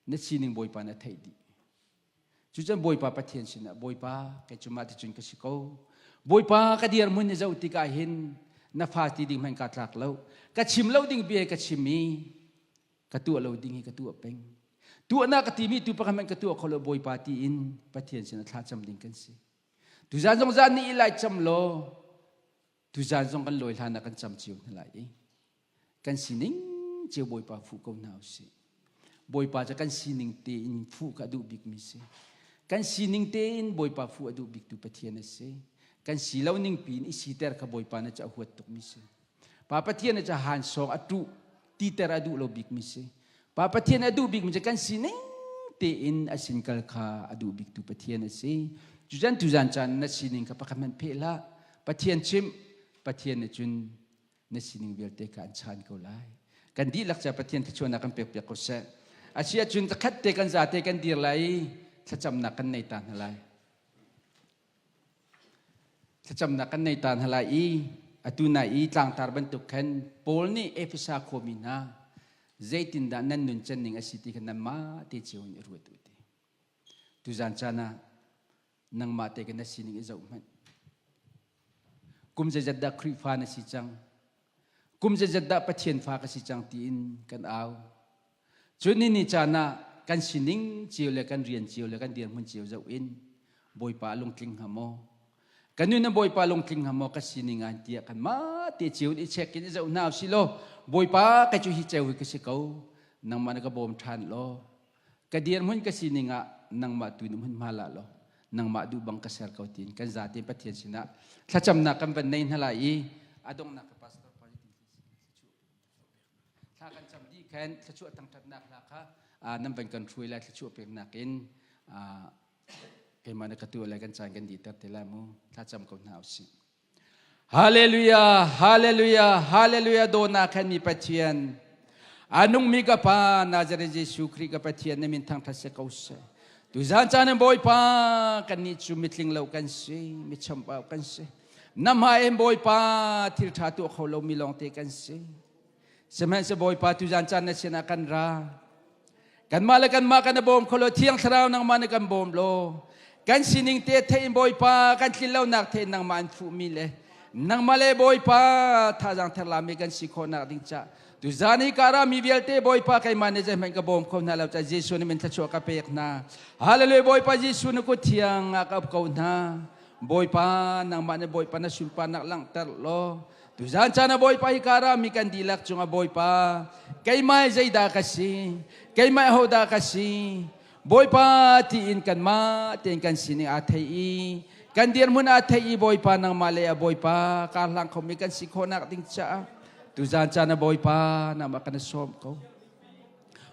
na sining Bawipa na theih dih. Cucun Bawipa Pathian sinah Bawipa kei cu mah ticun ka si ko. Bawipa ka dirhmun i zoh tikah hin na fa ti ding hmanh kaa tlak lo. Ka chim lo ding bia ka chim i ka tuah lo ding hi ka tuah peng. Tuahnak ka timi tu pakhat hmanh ka tuah kho lo Bawipa tiin Pathian sinah thlacam ding kan si. Tuzan zong zan nih i lai cam law tuzan zong kan lawi hlan ah kan cam cio hna lai i kan sining cio Bawipa fuh ko hna usih. Bawipa cu kan sining tein fuh kha a duh bikmi si. Kan sining tein Bawipa fuh a duh biktu Pathian a si. Kan si lo ning piin i siter kha Bawipa na cu a huat tukmi si. Pa Pathian na cu han sawng a tuh titer a duh lo bikmi si. Pa Pathian a duh bikmi cu kan sining tein a sin kal kha a duh biktu Pathian a si. Cuzan tuzan caan na sining kha pakhat hmanh pheh hlah. Pathian chimh, Pathian nih cun na sining vialte kha an chan ko lai. Kan dihlak ca Pathian thluachuahnak kan pek piak ko seh. A si ahcun zakhat te kan zate kan dir lai i thlacamnak kan nei ta hna lai. Thlacamnak kan nei ta hna lai i atu nai i tlangtar bantuk khan Paul nih Efesa khuami hna zeitindah nan nuncan ning a si ti kha nanmah te cio in i ruat u ti. Tuzan caan ah nangmah te kha na sining i zoh hmanh. Kum zeizat dah Khrihfa na si cang? Kum zeizat dah Pathian fa ka si cang tiin kan au. Cun ni ni caan ah kan sining cio le kan rian cio le kan dirhmun cio zoh in Bawipa lungtling hnga maw? Kan nun Bawipa lungtling hnga maw ka sining an tiah kan mah te cio in i check in i zoh hna usih law Bawipa ka cu hi ceu hi ka si ko nangmah na ka bawm ṭhan law ka dirhmun ka sining ah nangmah tu nih hmunhma la law nangmah duh bang ka ser ko tiin kan zate Pathian sinah thlacamnak kan van nei hna lai i a donghnak ka pastor pa thla kan cam dih khan thluachuah thangṭhatnak hla kha nan van kan hruai lai thluachuah peknak in keimah na ka tuah lai kan caan kan dihter te lai mu thla cam ko hna usih Hallelujah Hallelujah Hallelujah dawna khan mi Pathian anung mi ka pa Nazareth Jesuh Khrih ka Pathian na min thangṭhat se ko seh tuzan caan in Bawipa kan nih cu mitling lo kan si mi chambau kan si Na hmai in Bawipa thil ṭha tuah kho lomi lawngte kan si. Sihmanhsehlaw Bawipa tuzan caan na sinah kan ra. Kanmah le kanmah kan i bawm kho lo, Thiang Thlarau nangmah nih kan bawm law, kan sining te theih in Bawipa kan tlin lonak theih in nangmah an fuhmi le nangmah le Bawipa thazaang therlami kan si khawhnak ding ca tuzan hi ka rami vialte Bawipa keimah nih zeihmanh ka bawm kho hna lo ca Jesuh nih min thluachuah ka pek hna. Hallelujah Bawipa Jesuh na kut thiang ah ka up ko hna. Bawipa, nangmah nih Bawipa na sunparnak langhter law tuzan caan ah Bawipa hi ka rami kan dihlak cungah Bawipa keimah zeidah ka si keimah hodah ka si Bawipa tiin kanmah tein kan sining aa thei i kan dirhmun aa thei i Bawipa nangmah le a Bawipa kaa hlang khomi kan si khawhnak ding caah tuzan caan ah Bawipa nangmah kan sawm ko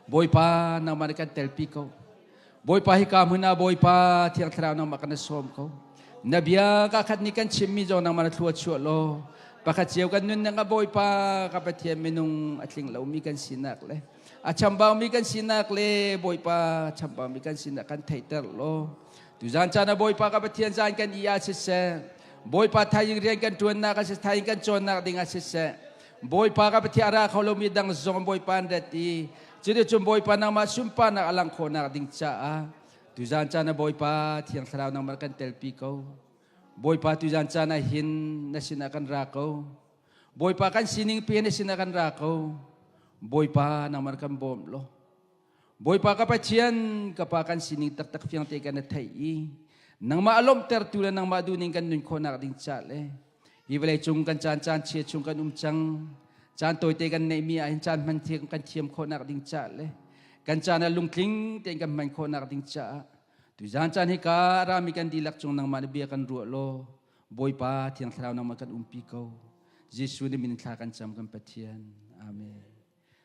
Bawipa nangmah nih kan telpi ko Bawipa hika hmun ah Bawipa Thiang Thlarau nangmah kan sawm ko. Na bia ka khat nih kan chimmi zong nangmah na thlua chuah law pakhat cio kan nunnak ah Bawipa ka Pathian minung a tling lomi kan sinak le a chambaumi kan sinak le Bawipa chambaumi kan sinak kan theihter law tuzan caan ah Bawipa ka Pathian zan kan i ah siseh Bawipa thaizing rian kan ṭuannak ah siseh thaizing kan cawnnak ding ah siseh Bawipa ka Pathian a ra kho lomi dang zong Bawipa an rat i Cuticun Bawipa nangmah sunparnak a langh khawhnak ding caah tuzan caan ah Bawipa Thiang Thlarau nangmah kan telpi ko. Bawipa tuzan caan ah hin na sinah kan ra ko. Bawipa kan sining pe na sinah kan ra ko. Bawipa nangmah kan bawm law. Bawipa ka Pathian ka pa kan sining taktak fiang te kan na theih i nangmah a lawmhtertu le nangmah duhning kan nun khawhnak ding ca le Hi vawlei cung kan caan caan chia chung kan um cang. Caan tawite kan neihmi ah hin caan hman thiam kan thiam khawhnak ding caah le kan caan ah lungtling tein kan hman khawhnak ding caah tuzaan caan hi ka rami kan dihlak cung nangmah na bia kan ruah law Bawipa Thiang Thlarau nangmah kan umpi ko. Jesuh nih min thla kan cam kan Pathian. Amen.